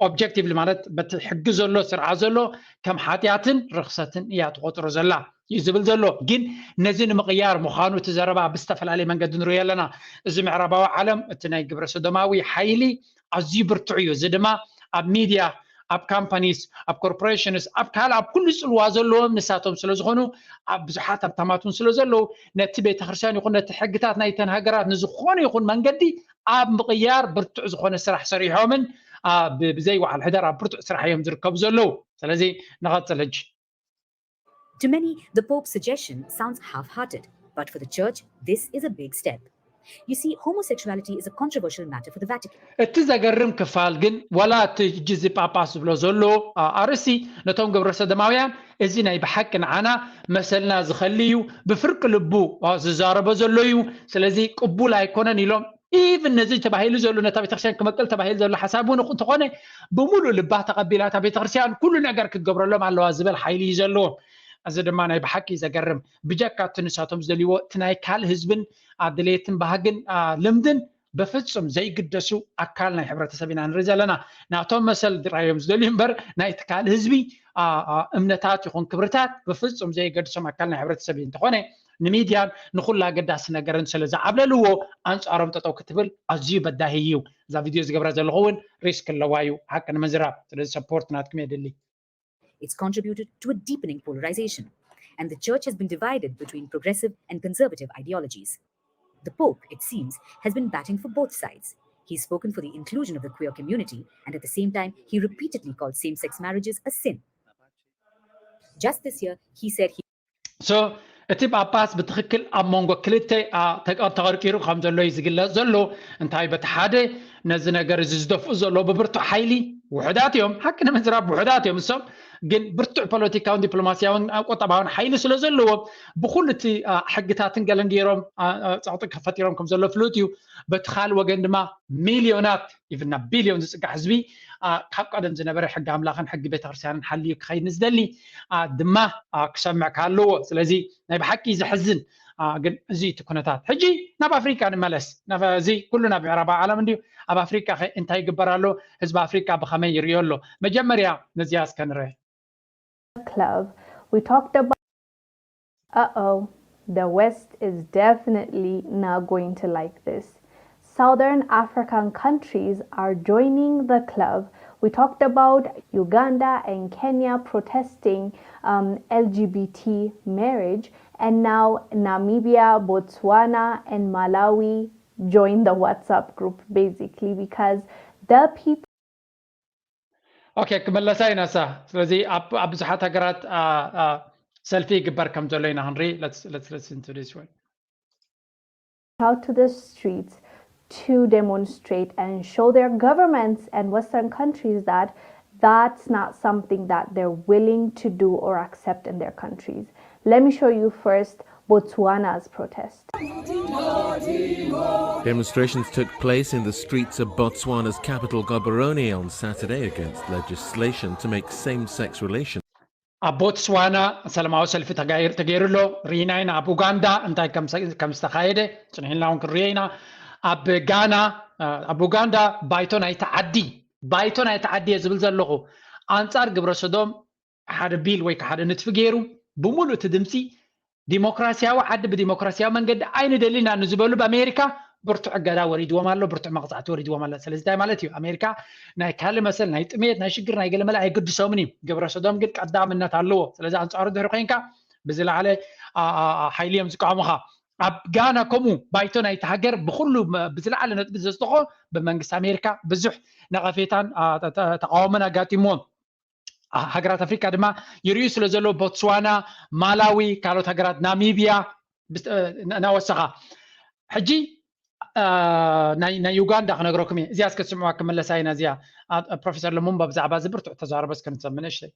ኦብጀክቲቭሊ ማለት በቲ ሕጊ ዘሎ ስርዓት ዘሎ ከም ሓጢኣትን ርኽሰትን እያ ትቆፅሮ ዘላ እዩ ዝብል ዘሎ። ግን ነዚ ንምቕያር ምዃኑ እቲ ዘረባ ብዝተፈላለየ መንገዲ ንሪኦ ኣለና። እዚ ምዕራባዊ ዓለም እቲ ናይ ግብረ ሰዶማዊ ሓይሊ ኣዝዩ ብርቱዕ እዩ። እዚ ድማ ኣብ ሚድያ ኣብ ካምፓኒስ ኣብ ኮርፖሬሽንስ ኣብ ካልእ ኣብ ኩሉ ፅልዋ ዘለዎም ንሳቶም ስለ ዝኾኑ ኣብ ብዙሓት ሃብታማት እውን ስለ ዘለዉ ነቲ ቤተክርስትያን ይኹን ነቲ ሕግታት ናይተን ሃገራት ንዝኾነ ይኹን መንገዲ ኣብ ምቕያር ብርቱዕ ዝኾነ ስራሕ ሰሪሖምን ብዘይ ወዓል ሕደር ኣብ ብርቱዕ ስራሕ እዮም ዝርከቡ ዘለዉ። ስለዚ ንቐፅል ሕጂ። To many, the Pope's suggestion sounds half hearted, but for the Church, this is a big step. You see, homosexuality is a controversial matter for the Vatican. እቲ ዘገርም ክፋል ግን ዋላ እቲ ሕጂ እዚ ጳጳስ ዝብሎ ዘሎ ኣርእስቲ ነቶም ግብረ ሰዶማውያን እዚ ናይ ብሓቂ ንዓና መሰልና ዝኸሊ እዩ፣ ብፍርቂ ልቡ ዝዛረቦ ዘሎ እዩ፣ ስለዚ ቅቡል ኣይኮነን ኢሎም ኢቭን ነዚ ተባሂሉ ዘሎ ነታ ቤተክርስትያን ክመቅል ተባሂሉ ዘሎ ሓሳብ እውን እንተኾነ ብምሉእ ልባ ተቐቢላ እታ ቤተክርስትያን ኩሉ ነገር ክትገብረሎም ኣለዋ ዝበል ሓይሊ እዩ ዘለዎ። እዚ ድማ ናይ ብሓቂ ዘገርም ብጀካ እቲ ንሳቶም ዝደልይዎ እቲ ናይ ካልእ ህዝብን ድሌትን ባህግን ልምድን በፍጹም ዘይግደሱ ኣካል ናይ ሕብረተሰብ ኢና ንርኢ ዘለና። ናቶም መሰል ጥራይ እዮም ዝደልዩ እምበር ናይቲ ካልእ ህዝቢ እምነታት ይኹን ክብርታት በፍጹም ዘይገድሶም ኣካል ናይ ሕብረተሰብ እዩ። እንተኾነ ንሚድያን ንኩሉ ኣገዳሲ ነገርን ስለ ዝዓብለልዎ ኣንፃሮም ጠጠው ክትብል ኣዝዩ በዳሂ እዩ። እዛ ቪድዮ ዝገብራ ዘለኹ እውን ሪስክ ኣለዋ እዩ ሓቂ ንምዝራብ። ስለዚ ሰፖርት ናትኩም የድሊ። It's contributed to a deepening polarization, and the church has been divided between progressive and conservative ideologies. The Pope, it seems, has been batting for both sides. He's spoken for the inclusion of the queer community, and at the same time, he repeatedly called same sex marriages a sin. Just this year, he said he so እቲ ጳጳስ ብትኽክል ኣብ መንጎ ክልተ ተቐርቂሩ ከም ዘሎ እዩ ዝግለጽ ዘሎ። እንታይ በቲ ሓደ ነዚ ነገር እዚ ዝደፍኡ ዘሎ ብብርቱዕ ሓይሊ ውሑዳት እዮም፣ ሓቂ ንምዝራብ ውሑዳት እዮም እሶም፣ ግን ብርቱዕ ፖለቲካውን ዲፕሎማሲያውን ቁጠባውን ሓይሊ ስለ ዘለዎም ብኩሉ እቲ ሕግታትን ገለን ገይሮም ጸቕጢ ፈጢሮም ከም ዘሎ ፍሉጥ እዩ። በቲ ካልእ ወገን ድማ ሚልዮናት ኢቭን ናብ ቢልዮን ዝፅጋዕ ህዝቢ ካብ ቀደም ዝነበረ ሕጊ ኣምላኽን ሕጊ ቤተክርስትያንን ሓልዩ ክኸይድ ንዝደሊ ድማ ክሰምዕ ካለዎ። ስለዚ ናይ ብሓቂ ዘሕዝን ግን እዚ እቲ ኩነታት። ሕጂ ናብ ኣፍሪካ ንመለስ። እዚ ኩሉ ናብ ምዕራባዊ ዓለም እንድዩ። ኣብ ኣፍሪካ እንታይ ይግበር ኣሎ? ህዝቢ ኣፍሪካ ብኸመይ ይሪኦ ኣሎ? መጀመርያ ነዚኣ እስከ ንርአ። Club, we talked about. Uh oh, the West is definitely not going to like this. Southern African countries are joining the club. We talked about Uganda and Kenya protesting um, L G B T marriage, and now Namibia, Botswana, and Malawi join the WhatsApp group basically because the people ኦኬ ክመለሳ ኢና ሳ። ስለዚ ኣብ ብዙሓት ሃገራት ሰልፊ ይግበር ከም ዘሎ ኢና ክንርኢ። Let's listen to this one. Out to the streets to demonstrate and show their governments and Western countries that that's not something that they're willing to do or accept in their countries. Let me show you first Botswana's protest. Demonstrations took place in the streets of Botswana's capital Gaborone on Saturday against legislation to make same-sex relations. ኣብ ቦትስዋና ሰላማዊ ሰልፊ ተገይሩ ኣሎ። ርኢና ኢና ኣብ ኡጋንዳ እንታይ ከም ዝተኻየደ ጽኒሕና እውን ክንርዮ ኢና። ኣብ ጋና ኣብ ኡጋንዳ ባይቶ ናይቲ ዓዲ ባይቶ ናይቲ ዓዲ እየ ዝብል ዘለኹ ኣንጻር ግብረ ሰዶም ሓደ ቢል ወይ ሓደ ንጥፊ ገይሩ ብምሉእ እቲ ድምፂ ዲሞክራሲያዊ ዓዲ ብዲሞክራሲያዊ መንገዲ ኣይንደልን ኢና ንዝበሉ ብኣሜሪካ ብርቱዕ እገዳ ወሪድዎም ኣሎ፣ ብርቱዕ መቕፃዕቲ ወሪድዎም ኣሎ። ስለዚ እንታይ ማለት እዩ? ኣሜሪካ ናይ ካልእ መሰል ናይ ጥሜት ናይ ሽግር ናይ ገለመለ ኣይግድሶምን እዩ። ግብረ ሰዶም ግን ቀዳምነት ኣለዎ። ስለዚ ኣንፃሩ ድሕሪ ኮይንካ ብዝለዓለ ሓይሊ እዮም ዝቃወሙኻ። ኣብ ጋና ከምኡ ባይቶ ናይቲ ሃገር ብኩሉ ብዝለዓለ ነጥቢ ዘስጥኾ ብመንግስቲ ኣሜሪካ ብዙሕ ነቐፌታን ተቃውሞን ኣጋጢምዎም። ሃገራት ኣፍሪካ ድማ ይርእዩ ስለ ዘለዉ ቦትስዋና፣ ማላዊ፣ ካልኦት ሃገራት ናሚብያ እናወሰኻ። ሕጂ ናይ ዩጋንዳ ክነግረኩም እየ። እዚኣ እስከ ትስምዕዋ ክመለሳ ኢና። እዚኣ ፕሮፌሰር ለሙምባ ብዛዕባ እዚ ብርቱዕ ተዛረበ እስከ ንሰምዕ ንእሽተይ።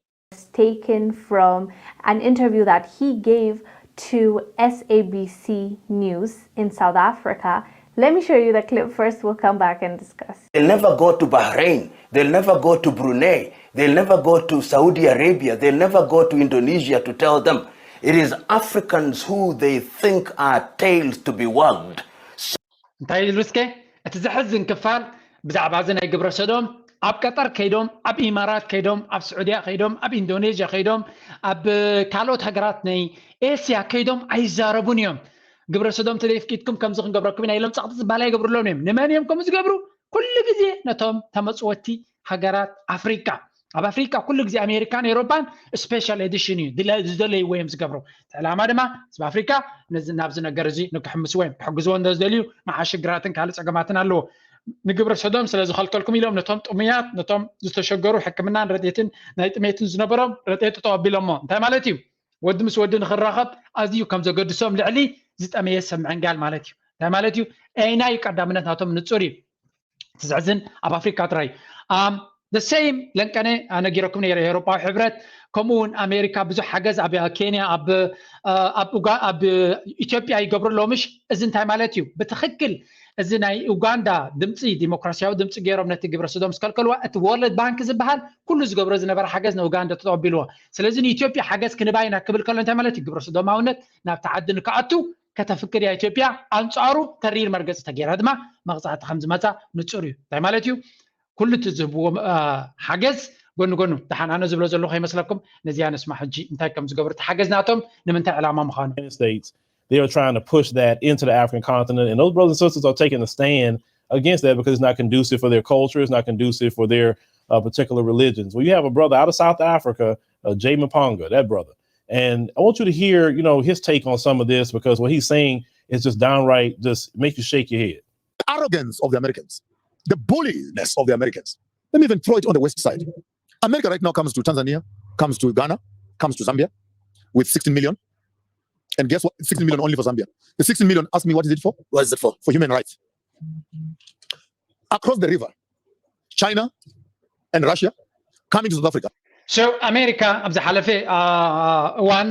Taken from an interview that he gave to S A B C News in South Africa. Let me show you the clip first. We'll come back and discuss. They'll never go to Bahrain. They'll never go to Brunei. They'll never go to Saudi Arabia. They'll never go to Indonesia to tell them. It is Africans who they think are tails to be wagged. እንታይ ኢሉ እስከ እቲ ዘሕዝን ክፋል ብዛዕባ እዚ ናይ ግብረ ሰዶም ኣብ ቀጠር ከይዶም ኣብ ኢማራት ከይዶም ኣብ ስዑድያ ከይዶም ኣብ ኢንዶኔዥያ ከይዶም ኣብ ካልኦት ሃገራት ናይ ኤስያ ከይዶም ኣይዛረቡን እዮም። ግብረ ሰዶም ተዘይፍቂድኩም ከምዚ ክንገብረኩም ኢና ኢሎም ጸቕጢ ዝበሃል ኣይገብርሎም እዮም። ንመን እዮም ከምኡ ዝገብሩ? ኩሉ ግዜ ነቶም ተመጽወቲ ሃገራት ኣፍሪቃ። ኣብ ኣፍሪቃ ኩሉ ግዜ ኣሜሪካን ኤሮፓን ስፔሻል ኤዲሽን እዩ ዝደለይዎ እዮም ዝገብሩ። እቲ ዕላማ ድማ ህዝቢ ኣፍሪካ ናብዚ ነገር እዚ ንክሕምስዎ እዮም ክሕግዝዎ እንተ ዝደልዩ መዓ ሽግራትን ካልእ ፀገማትን ኣለዎ። ንግብረ ሰዶም ስለ ዝኸልከልኩም ኢሎም ነቶም ጥሙያት ነቶም ዝተሸገሩ ሕክምናን ረድኤትን ናይ ጥሜትን ዝነበሮም ረድኤት ጠጠው ኣቢሎሞ። እንታይ ማለት እዩ? ወዲ ምስ ወዲ ንክራኸብ ኣዝዩ ከም ዘገድሶም ልዕሊ ዝጠመየ ሰብ ምዕንጋል ማለት እዩ። እንታይ ማለት እዩ? ኤይና እዩ ቀዳምነት ናቶም ንፁር እዩ። እቲ ዘሕዝን ኣብ ኣፍሪካ ጥራይ the same ለንቀነ ነጊረኩም ነይረ። ኤውሮጳዊ ሕብረት ከምኡ እውን ኣሜሪካ ብዙሕ ሓገዝ ኣብ ኬንያ ኣብ ኢትዮጵያ ይገብሩ ኣለዉ። ምሽ እዚ እንታይ ማለት እዩ? ብትኽክል እዚ ናይ ኡጋንዳ ድምፂ ዲሞክራሲያዊ ድምፂ ገይሮም ነቲ ግብረ ሰዶም ዝከልከልዋ እቲ ወርልድ ባንክ ዝበሃል ኩሉ ዝገብሮ ዝነበረ ሓገዝ ንኡጋንዳ ተቐቢልዎ። ስለዚ ንኢትዮጵያ ሓገዝ ክንባ ኢና ክብል ከሎ እንታይ ማለት እዩ? ግብረ ሰዶማውነት ናብቲ ዓዲ ንክኣቱ ከተፍቅድ እያ ኢትዮጵያ። ኣንፃሩ ተሪር መርገፂ ተገይራ ድማ መቕፃዕቲ ከም ዝመፃ ንፁር እዩ። እንታይ ማለት እዩ? ኩሉ እቲ ዝህብዎ ሓገዝ ጎኒ ጎኑ ደሓን ኣነ ዝብሎ ዘለኹ ከይመስለኩም ነዚኣ ንስማ ሕጂ እንታይ ከም ዝገብሩ እቲ ሓገዝ ናቶም ንምንታይ ዕላማ ምዃኑ። States they are trying to push that into the African continent. And those brothers and sisters are taking a stand against that because it's not conducive for their culture. It's not conducive for their uh, particular religions. Well, you have a brother out of South Africa, uh, Jay Mponga, that brother. And I want you to hear, you know, his take on some of this, because what he's saying is just downright, just makes you shake your head. Arrogance of the Americans, the bulliness of the Americans. Let me even throw it on the West side. America right now comes to Tanzania, comes to Ghana, comes to Zambia with sixteen million. And guess what? sixteen million only for Zambia. The sixteen million, ask me, what is it for? What is it for? For human rights. Across the river, China and Russia coming to South Africa. So ኣሜሪካ ኣብ ዝሓለፈ እዋን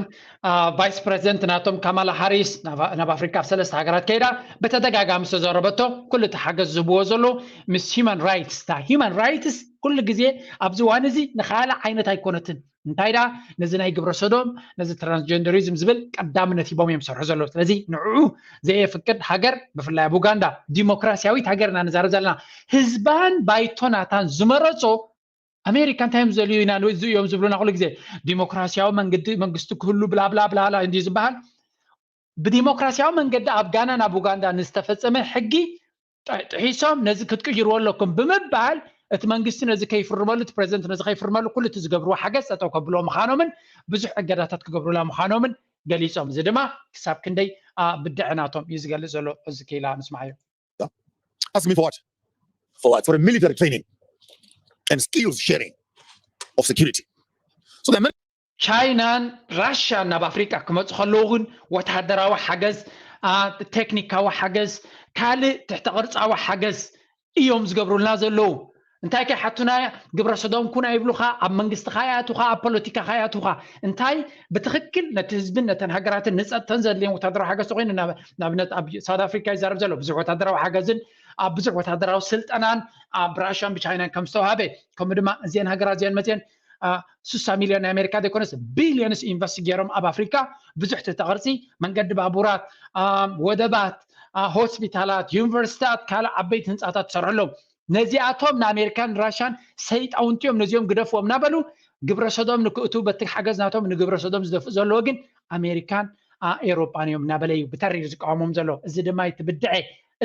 ቫይስ ፕሬዚደንት ናቶም ካማላ ሃሪስ ናብ ኣፍሪካ ኣብ ሰለስተ ሃገራት ከይዳ ብተደጋጋሚ ዝተዘረበቶ፣ ኩሉ እቲ ሓገዝ ዝህብዎ ዘለዉ ምስ ሂማን ራይትስ። እታ ሂማን ራይትስ ኩሉ ግዜ ኣብዚ እዋን እዚ ንካልእ ዓይነት ኣይኮነትን። እንታይ ደኣ፣ ነዚ ናይ ግብረ ሰዶም፣ ነዚ ትራንስጀንደሪዝም ዝብል ቀዳምነት ሂቦም እዮም ዝሰርሑ ዘለዉ። ስለዚ ንዕኡ ዘየፍቅድ ሃገር፣ ብፍላይ ኣብ ኡጋንዳ፣ ዲሞክራሲያዊት ሃገር ኢና ንዛረብ ዘለና፣ ህዝባን ባይቶ ናታን ዝመረጾ ኣሜሪካ እንታይ እዮም ዘልዩ ኢና ንዚ እዮም ዝብሉና ኩሉ ግዜ። ዲሞክራሲያዊ መንገዲ መንግስቲ ክህሉ ብላ ብላ ብላ ብላ እንድዩ ዝበሃል። ብዲሞክራሲያዊ መንገዲ ኣብ ጋና ናብ ኡጋንዳ ንዝተፈጸመ ሕጊ ጥሒሶም ነዚ ክትቅይርዎ ኣለኩም ብምባል እቲ መንግስቲ ነዚ ከይፍርመሉ፣ እቲ ፕሬዚደንት ነዚ ከይፍርመሉ ኩሉ እቲ ዝገብርዎ ሓገዝ ጠጠው ከብልዎ ምዃኖምን ብዙሕ እገዳታት ክገብሩላ ምዃኖምን ገሊጾም። እዚ ድማ ክሳብ ክንደይ ብድዐ ናቶም እዩ ዝገልጽ ዘሎ። እዚ ክኢላ ንስማዓዮ። Ask me for what? For what? For a military training and skills sharing of security. So the American ቻይናን ራሽያን ናብ ኣፍሪቃ ክመፁ ከለዉ ግን ወታደራዊ ሓገዝ፣ ቴክኒካዊ ሓገዝ፣ ካልእ ትሕተ ቅርፃዊ ሓገዝ እዮም ዝገብሩልና ዘለዉ። እንታይ ከይሓቱና ግብረ ሰዶም ኩን ኣይብሉኻ፣ ኣብ መንግስቲ ካይኣቱኻ፣ ኣብ ፖለቲካ ካይኣቱኻ። እንታይ ብትኽክል ነቲ ህዝብን ነተን ሃገራትን ንፀጥተን ዘድልዮም ወታደራዊ ሓገዝ ተኮይኑ፣ ንኣብነት ኣብ ሳውት ኣፍሪካ ይዛረብ ዘሎ ብዙሕ ወታደራዊ ሓገዝን ኣብ ብዙሕ ወታደራዊ ስልጠናን ኣብ ራሽያን ብቻይናን ከም ዝተዋሃበ፣ ከምኡ ድማ እዚአን ሃገራት እዚአን መፅየን ስሳ ሚልዮን ናይ ኣሜሪካ ዘይኮነስ ቢልዮንስ ኢንቨስት ገይሮም ኣብ ኣፍሪካ ብዙሕ ትሕተ ቅርፂ መንገዲ ባቡራት፣ ወደባት፣ ሆስፒታላት፣ ዩኒቨርሲታት፣ ካልእ ዓበይቲ ህንፃታት ትሰርሐሎም። ነዚኣቶም ንኣሜሪካን ራሽያን ሰይጣውንቲ እዮም፣ ነዚኦም ግደፍዎም እናበሉ ግብረ ሰዶም ንክእቱ በቲ ሓገዝ ናቶም ንግብረ ሰዶም ዝደፍእ ዘለዎ ግን ኣሜሪካን ኤሮጳን እዮም እናበለ እዩ ብተሪር ዝቃወሞም ዘሎ። እዚ ድማ እቲ ብድዐ።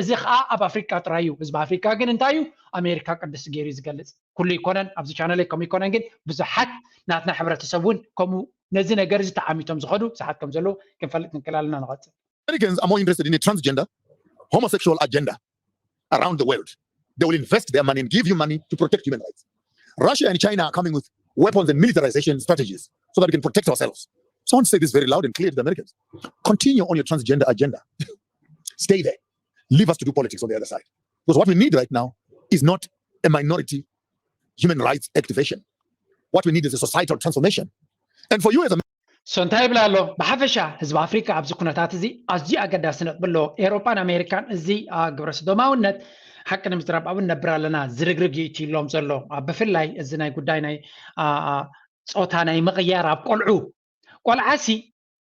እዚ ከዓ ኣብ ኣፍሪቃ ጥራይ እዩ። ህዝቢ ኣፍሪቃ ግን እንታይ እዩ ኣሜሪካ ቅድስቲ ገይሩ እዩ ዝገልጽ። ኩሉ ይኮነን ኣብዚ ቻነለይ ከምኡ ይኮነን፣ ግን ብዙሓት ናትና ሕብረተሰብ እውን ከምኡ ነዚ ነገር እዚ ተዓሚቶም ዝኸዱ ብዙሓት ከም ዘለዉ ክንፈልጥ ክንክእል ኣለና። ንቐጽል። Americans are more interested in a transgender, homosexual agenda around the world. They will invest their money and give you money to protect human rights. Russia and China are coming with weapons and militarization strategies so that we can protect ourselves. So I want to say this very loud and clear to the Americans. Continue on your transgender agenda. Stay there. Leave us to do politics on the other side. Because what we need right now is not a minority human rights activation. What we need is a societal transformation. And for you as a So እንታይ ይብል ኣሎ? ብሓፈሻ ህዝቢ ኣፍሪካ ኣብዚ ኩነታት እዚ ኣዝዩ ኣገዳሲ ነጥቢ ኣለዎ። ኤሮጳን ኣሜሪካን እዚ ግብረ ሰዶማውነት ሓቂ ንምዝራብ ኣብኡ ንነብር ኣለና ዝርግርግ ይእትዩሎም ዘሎ። ብፍላይ እዚ ናይ ጉዳይ ናይ ፆታ ናይ ምቕያር ኣብ ቆልዑ፣ ቆልዓሲ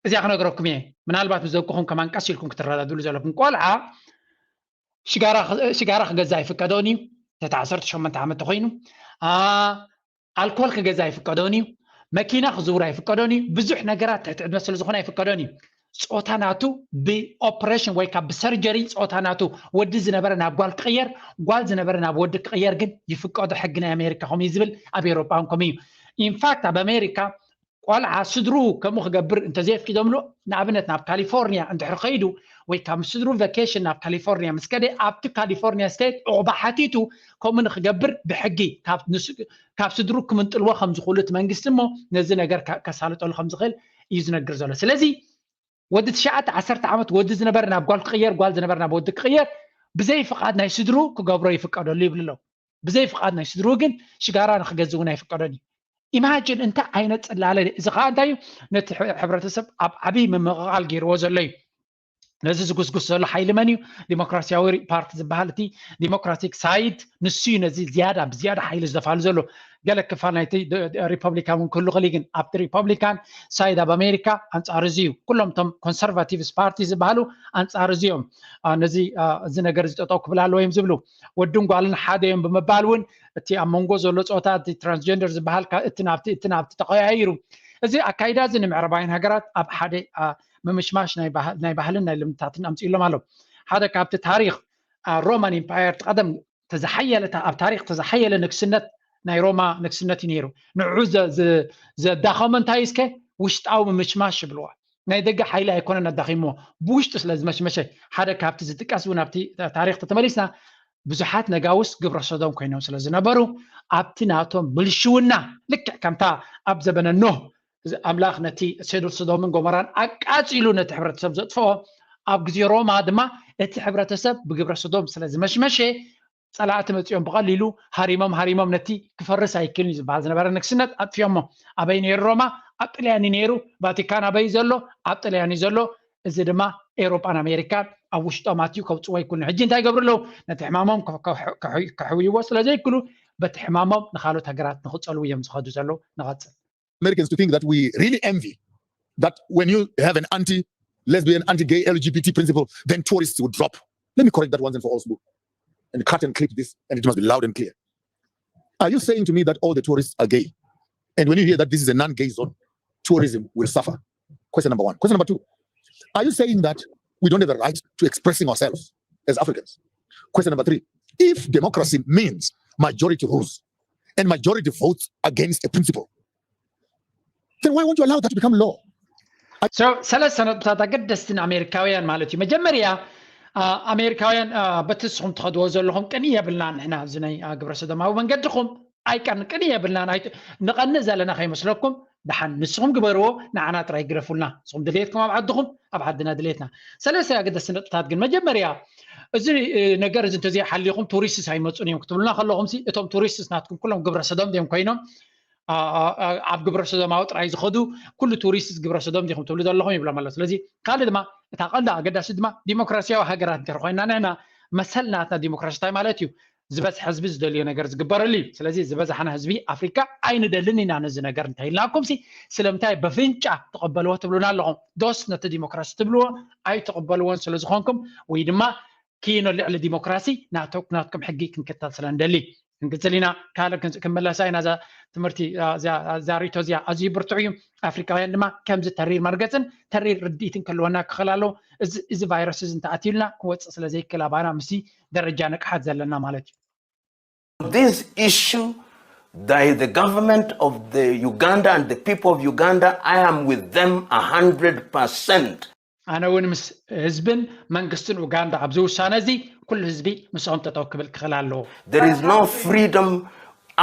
እዚኣ ክነግረኩም እየ፣ ምናልባት ምስ ደቅኹም ከማን ቀስ ኢልኩም ክትረዳድሉ ዘለኩም። ቆልዓ ሽጋራ ክገዛ ኣይፍቀዶን እዩ፣ ትሕቲ ዓሰርተ ሸሞንተ ዓመት ተኮይኑ። ኣልኮል ክገዛ ኣይፍቀዶን እዩ፣ መኪና ክዝውር ኣይፍቀዶን እዩ። ብዙሕ ነገራት ትሕቲ ዕድመ ስለ ዝኾነ ኣይፍቀዶን እዩ። ፆታ ናቱ ብኦፕሬሽን ወይ ካብ ብሰርጀሪ ፆታ ናቱ ወዲ ዝነበረ ናብ ጓል ክቕየር፣ ጓል ዝነበረ ናብ ወዲ ክቕየር ግን ይፍቀዶ። ሕጊ ናይ ኣሜሪካ ከምኡ እዩ ዝብል፣ ኣብ ኤሮጳ እውን ከምኡ እዩ። ኢንፋክት ኣብ ኣሜሪካ ቆልዓ ስድርኡ ከምኡ ክገብር እንተዘየፍቂዶምሉ፣ ንኣብነት ናብ ካሊፎርኒያ እንድሕር ከይዱ ወይ ካብ ስድርኡ ቨኬሽን ናብ ካሊፎርኒያ ምስ ከደ ኣብቲ ካሊፎርኒያ ስቴት ዑቕባ ሓቲቱ ከምኡ ንክገብር ብሕጊ ካብ ስድርኡ ክምንጥልዎ ከም ዝኽእሉ እቲ መንግስቲ እሞ ነዚ ነገር ከሳልጠሉ ከም ዝኽእል እዩ ዝነግር ዘሎ። ስለዚ ወዲ ትሽዓተ ዓሰርተ ዓመት ወዲ ዝነበረ ናብ ጓል ክቕየር፣ ጓል ዝነበረ ናብ ወዲ ክቕየር ብዘይ ፍቓድ ናይ ስድርኡ ክገብሮ ይፍቀደሉ ይብል ኣሎ። ብዘይ ፍቓድ ናይ ስድርኡ ግን ሽጋራ ንክገዝ እውን ኣይፍቀዶን እዩ። ኢማጅን እንታይ ዓይነት ፅላለ እዚ ከዓ እንታይ እዩ ነቲ ሕብረተሰብ ኣብ ዓብይ ምምቕቓል ገይርዎ ዘሎ እዩ። ነዚ ዝጉስጉስ ዘሎ ሓይሊ መን እዩ? ዲሞክራሲያዊ ፓርቲ ዝበሃል እቲ ዲሞክራቲክ ሳይድ ንሱ እዩ ነዚ ዝያዳ ብዝያዳ ሓይሊ ዝደፋሉ ዘሎ። ገለ ክፋል ናይቲ ሪፐብሊካን እውን ክህሉ ክእል ግን ኣብቲ ሪፐብሊካን ሳይድ ኣብ ኣሜሪካ ኣንፃር እዚ እዩ። ኩሎም እቶም ኮንሰርቫቲቭስ ፓርቲ ዝበሃሉ ኣንፃር እዚ እዮም። ነዚ እዚ ነገር እዚ ጠጠው ክብል ኣለዎ እዮም ዝብሉ። ወድን ጓልን ሓደ እዮም ብምባል እውን እቲ ኣብ መንጎ ዘሎ ፆታ እቲ ትራንስጀንደር ዝበሃል እቲ ናብቲ እቲ ናብቲ ተቀያይሩ። እዚ ኣካይዳ እዚ ንምዕራባውያን ሃገራት ኣብ ሓደ ምምሽማሽ ናይ ባህልን ናይ ልምድታትን ኣምፅእሎም ኣሎ። ሓደ ካብቲ ታሪክ ሮማን ኢምፓየር ቀደም ተዝሓየለ ኣብ ታሪክ ተዝሓየለ ንግስነት ናይ ሮማ ንግስነት እዩ ነይሩ። ንዑ ዘዳኸሞ እንታይ እስከ ውሽጣዊ ምምሽማሽ ይብልዋ። ናይ ደገ ሓይሊ ኣይኮነን ኣዳኺምዎ፣ ብውሽጡ ስለ ዝመሽመሸ። ሓደ ካብቲ ዝጥቀስ እውን ኣብቲ ታሪክ ተተመሊስና ብዙሓት ነጋውስ ግብረ ሰዶም ኮይኖም ስለ ዝነበሩ ኣብቲ ናቶም ብልሽውና ልክዕ ከምታ ኣብ ዘበነ ኖህ ኣምላኽ ነቲ ሴዶር ሰዶምን ጎሞራን ኣቃጺሉ ነቲ ሕብረተሰብ ዘጥፍኦ ኣብ ግዜ ሮማ ድማ እቲ ሕብረተሰብ ብግብረ ሰዶም ስለ ዝመሽመሸ ጸላእቲ መጺኦም ብቐሊሉ ሃሪሞም ሃሪሞም ነቲ ክፈርስ ኣይክልን እዩ ዝበሃል ዝነበረ ንግስነት ኣጥፊኦሞ። ኣበይ ነይሩ ሮማ? ኣብ ጥልያን እዩ ነይሩ። ቫቲካን ኣበይ ዘሎ? ኣብ ጥልያን እዩ ዘሎ። እዚ ድማ ኤውሮጳን ኣሜሪካን ኣብ ውሽጦም ኣትዩ ከውፅዎ ኣይክእሉን። ሕጂ እንታይ ይገብሩ ኣለዉ? ነቲ ሕማሞም ከሕውይዎ ስለ ዘይክእሉ በቲ ሕማሞም ንካልኦት ሃገራት ንክፀልዉ እዮም ዝኸዱ ዘለዉ። ንቐፅል። Americans to think that we really envy that when you have an anti-lesbian, anti-gay, L G B T principle, then tourists would drop. Let me correct that once and for all, Sbu, and cut and clip this, and it must be loud and clear. Are you saying to me that all the tourists are gay? And when you hear that this is a non-gay zone, tourism will suffer. Question number one. Question number two, are you saying that we don't have a right to expressing ourselves as Africans? Question number three, if democracy means majority rules and majority votes against a principle, then why won't you allow that to become law? ሰለስተ ነጥብታት ኣገደስቲ ንኣሜሪካውያን ማለት እዩ። መጀመርያ ኣሜሪካውያን በቲ ንስኹም ትኸድዎ ዘለኹም ቅኒ የብልናን። ንሕና ኣብዚ ናይ ግብረ ሰዶማዊ መንገድኹም ኣይቀን ቅኒ የብልናን። ንቐንእ ዘለና ከይመስለኩም። ደሓን ንስኹም ግበርዎ፣ ንዓና ጥራይ ግደፉልና። ንስኹም ድሌትኩም ኣብ ዓድኹም፣ ኣብ ዓድና ድሌትና። ሰለስተ ኣገደስቲ ነጥብታት ግን መጀመርያ እዚ ነገር እዚ እንተዘይሓሊኹም ቱሪስትስ ኣይመፁን እዮም ክትብሉና ከለኹም ሲ እቶም ቱሪስትስ ናትኩም ኩሎም ግብረ ሰዶም ድዮም ኮይኖም ኣብ ግብረ ሰዶማዊ ጥራይ ዝኸዱ ኩሉ ቱሪስት ግብረ ሰዶም ዲኹም ትብሉ ዘለኹም ይብሎም ኣሎ። ስለዚ ካልእ ድማ እታ ቀንዲ ኣገዳሲ ድማ ዲሞክራሲያዊ ሃገራት እንተር ኮይና ንሕና መሰል ናትና ዲሞክራሲ እንታይ ማለት እዩ? ዝበዝሐ ህዝቢ ዝደልዮ ነገር ዝግበረሉ እዩ። ስለዚ ዝበዛሕና ህዝቢ ኣፍሪካ ኣይንደልን ኢና ነዚ ነገር እንታይ ኢልናኩም ሲ ስለምንታይ በፍንጫ ትቐበልዎ ትብሉና ኣለኹም? ዶስ ነቲ ዲሞክራሲ ትብልዎ ኣይትቐበልዎን ስለዝኾንኩም ወይ ድማ ኪኖ ልዕሊ ዲሞክራሲ ናትኩም ሕጊ ክንክተል ስለ ንደሊ። ክንቅፅል ኢና። ካልእ ክምለሳ ኢና። እዛ ትምህርቲ እዛ ሪቶ እዚኣ ኣዝዩ ብርቱዕ እዩ። ኣፍሪካውያን ድማ ከምዚ ተሪር መርገፅን ተሪር ርድኢትን ክህልወና ክኽእል ኣለዎ። እዚ ቫይረስ እዚ እንተኣትዩልና ክወፅእ ስለ ዘይክእል ኣባና ምስዚ ደረጃ ንቕሓት ዘለና ማለት እዩ። This issue, the, the government of the Uganda and the people of Uganda, I am with them a hundred percent. ኣነ እውን ምስ ህዝብን መንግስትን ኡጋንዳ ኣብዚ ውሳነ እዚ ኩሉ ህዝቢ ምስኦም ጠጠው ክብል ክኽእል ኣለዎ። There is no freedom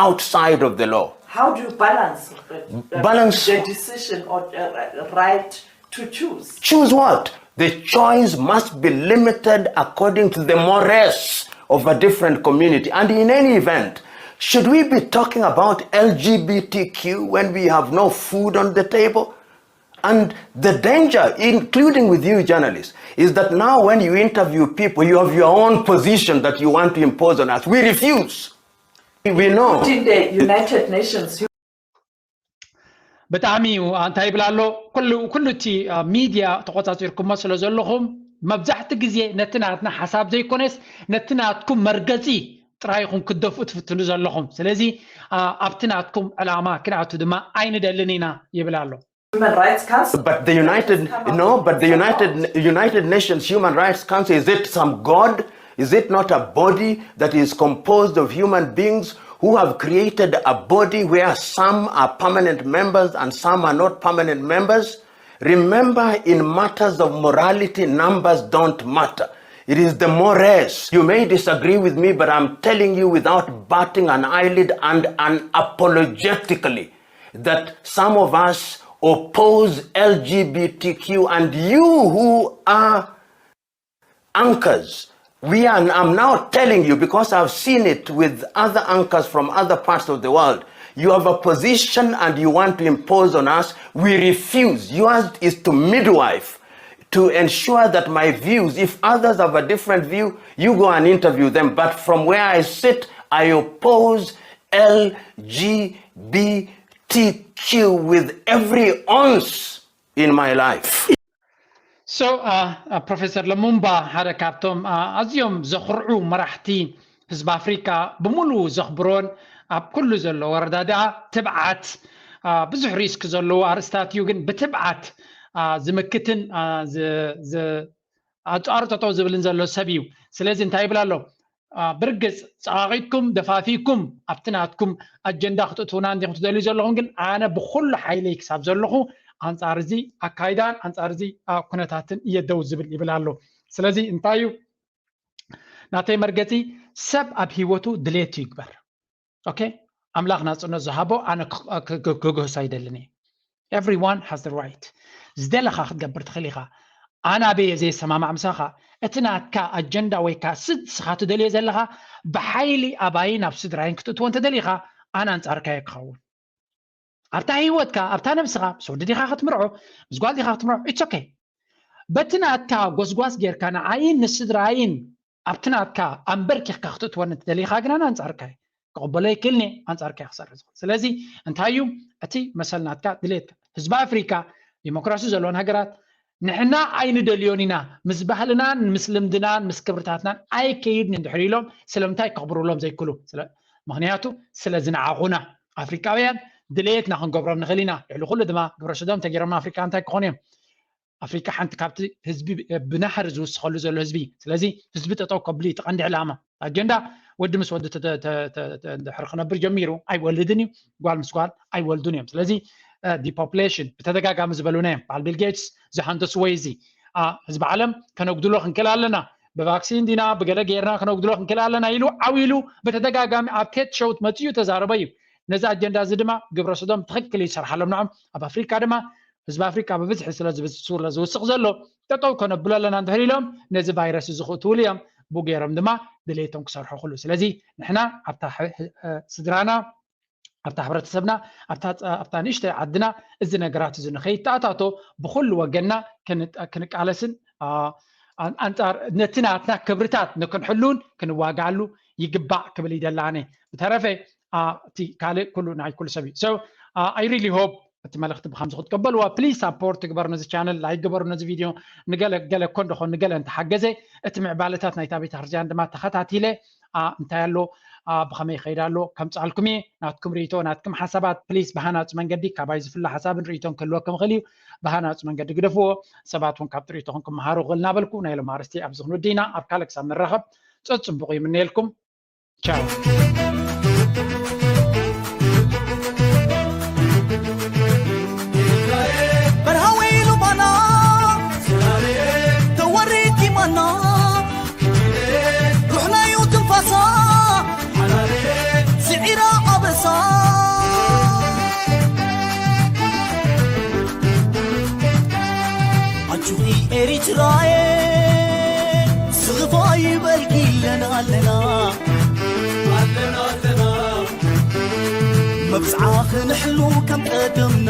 outside of the law. How do you balance, uh, Balance. The decision or uh, right to choose? Choose what? The choice must be limited according to the mores of a different community. And in any event, should we be talking about L G B T Q when we have no food on the table? And the danger, including with you journalists, is that now when you interview people, you have your own position that you want to impose on us. We refuse. We know. In the United Nations, ብጣዕሚ እዩ እንታይ ይብል ኣሎ ኩሉ እቲ ሚድያ ተቆፃፂርኩሞ ስለ ዘለኹም መብዛሕቲ ግዜ ነቲ ናትና ሓሳብ ዘይኮነስ ነቲ ናትኩም መርገፂ ጥራይ ኢኹም ክደፍኡ ትፍትኑ ዘለኹም። ስለዚ ኣብቲ ናትኩም ዕላማ ክንኣቱ ድማ ኣይንደልን ኢና ይብል ኣሎ። Human Rights Council. But the United, no, but the United, United Nations Human Rights Council, is it some god? Is it not a body that is composed of human beings who have created a body where some are permanent members and some are not permanent members? Remember, in matters of morality, numbers don't matter. It is the mores. You may disagree with me, but I'm telling you without batting an eyelid and unapologetically that some of us oppose L G B T Q, and you who are anchors, we are, I'm now telling you, because I've seen it with other anchors from other parts of the world, you have a position and you want to impose on us, we refuse. Yours is to midwife, to ensure that my views, if others have a different view, you go and interview them. But from where I sit, I oppose L G B T Q with every ounce in my life. So, ፕሮፌሰር ለሙምባ ሓደ ካብቶም ኣዝዮም ዘኹርዑ መራሕቲ ህዝቢ ኣፍሪካ ብምሉኡ ዘኽብሮን ኣብ ኩሉ ዘሎ ወረዳድኣ ትብዓት ብዙሕ ሪስክ ዘለዎ ኣርእስታት እዩ፣ ግን ብትብዓት ዝምክትን ኣንፃሩ ጠጠው ዝብልን ዘሎ ሰብ እዩ። ስለዚ እንታይ ይብል ኣሎ? ብርግፅ ፀቓቒጥኩም ደፋፊኩም ኣብቲ ናትኩም ኣጀንዳ ክትእትውና እንዲኹም ትደልዩ ዘለኹም፣ ግን ኣነ ብኩሉ ሓይለይ ክሳብ ዘለኹ ኣንፃር እዚ ኣካይዳን ኣንፃር እዚ ኩነታትን እየ ደው ዝብል ይብል ኣሎ። ስለዚ እንታይ እዩ ናተይ መርገፂ? ሰብ ኣብ ህይወቱ ድሌቱ ይግበር። ኦኬ፣ ኣምላኽ ናፅነት ዝሃቦ ኣነ ክግህሶ ኣይደልን እየ። Everyone has the right። ዝደለኻ ክትገብር ትኽእል ኢኻ። ኣነ ኣበየ ዘይሰማማዕ ምሳኻ? እቲ ናትካ ኣጀንዳ ወይ ከዓ ስድ ስኻ ትደልዮ ዘለኻ ብሓይሊ ኣባይን ኣብ ስድራይን ክትእትዎ እንተደሊኻ ኣነ ኣንፃርካዮ ክኸውን። ኣብታ ህይወትካ ኣብታ ነብስኻ ምስ ወዲ ዲኻ ክትምርዖ ምስ ጓል ዲኻ ክትምርዖ it's okay። በቲ ናትካ ጎስጓስ ጌርካ ንዓይን ንስድራይን ኣብቲ ናትካ ኣንበርኪኽካ ክትእትወኒ ትደሊኻ ግን ኣነ ኣንፃርካ እየ። ክቕበሎ ይክእልኒ ኣንፃርካ እየ ክሰርሕ ዝኽእል። ስለዚ እንታይ እዩ እቲ መሰል ናትካ ድሌትካ? ህዝቢ ኣፍሪካ ዲሞክራሲ ዘለወን ሃገራት ንሕና ኣይንደልዮን ኢና ምስ ባህልናን ምስ ልምድናን ምስ ክብርታትናን ኣይከይድን እንድሕር ኢሎም ስለምንታይ ከኽብሩሎም ዘይክሉ? ምክንያቱ ስለ ዝነዓቑና ኣፍሪካውያን ድሌትና ክንገብሮም ንኽእል ኢና። ልዕሊ ኩሉ ድማ ግብረ ሰዶም ተገይሮም ኣፍሪካ እንታይ ክኾኑ እዮም? ኣፍሪካ ሓንቲ ካብቲ ህዝቢ ብናህሪ ዝውስኸሉ ዘሎ ህዝቢ። ስለዚ ህዝቢ ጠጠው ከብሉ እቲ ቀንዲ ዕላማ። ኣጀንዳ ወዲ ምስ ወዲ ድሕር ክነብር ጀሚሩ ኣይወልድን እዩ፣ ጓል ምስ ጓል ኣይወልዱን እዮም። ስለዚ ዲፖፕሌሽን ብተደጋጋሚ ዝበሉና እዮም። በዓል ቢል ጌትስ ዝሃንደስዎ እዚ ህዝቢ ዓለም ከነጉድሎ ክንክእል ኣለና፣ ብቫክሲን ዲና ብገለ ጌርና ከነጉድሎ ክንክእል ኣለና ኢሉ ዓው ኢሉ ብተደጋጋሚ ኣብ ቴድ ሾው መፅኡ ተዛረበ እዩ። ነዚ ኣጀንዳ እዚ ድማ ግብረ ሰዶም ትኽክል ይሰርሓሎም ንዖም። ኣብ ኣፍሪካ ድማ ህዝቢ ኣፍሪካ ብብዝሒ ስለ ዝብስለ ዝውስቕ ዘሎ ጠጠው ከነብሎ ኣለና እንድሕር ኢሎም ነዚ ቫይረስ እዚ ክእትውሉ እዮም ብገይሮም ድማ ድሌቶም ክሰርሑ ክሉ። ስለዚ ንሕና ኣብታ ስድራና ኣብታ ሕብረተሰብና ኣብታ ንእሽተ ዓድና እዚ ነገራት እዚ ንኸይተኣታቶ ብኩሉ ወገንና ክንቃለስን ኣንፃር ነቲ ናትና ክብርታት ንክንሕሉን ክንዋጋኣሉ ይግባእ ክብል ይደላነ። ብተረፈ እቲ ካልእ ኩሉ ናይ ኩሉ ሰብ እዩ። So I really hope እቲ መልእክቲ ብከምዚ ክትቀበልዋ please support ትግበር ነዚ ቻነል ላይክ ግበሩ ነዚ ቪድዮ ንገለ ገለ ኮን ደኾን ንገለ እንተሓገዘ እቲ ምዕባለታት ናይታ ቤተክርስትያን ድማ ተኸታቲለ እንታይ ኣሎ ብኸመይ ይኸይድ ኣሎ ከምፅኣልኩም እየ። ናትኩም ርእቶ ናትኩም ሓሳባት please ብሃናፂ መንገዲ ካባይ ዝፍለ ሓሳብን ርእቶን ክህልወኩም ይኽእል እዩ። ብሃናፂ መንገዲ ግደፍዎ። ሰባት እውን ካብ ትርኢቶኹም ክመሃሩ ክእል እናበልኩ ናይ ሎም ኣርስቲ ኣብዚ ክንወዲ ኢና። ኣብ ካልእ ክሳብ ንራኸብ ፀፅቡቕ ይምነየልኩም። ቻው። በርሃ ወይሉ ባና ተወሪድ ይማና ሩሕናዩ ትንፋሳ ስዒራ ኣበሳ ኣጁኺ ኤሪትራየ ስኽፋ ይበልኪ ኣለና ኣለና ኣለና ኣለና መብፅዓ ክንሕሉ ከም ቀደምና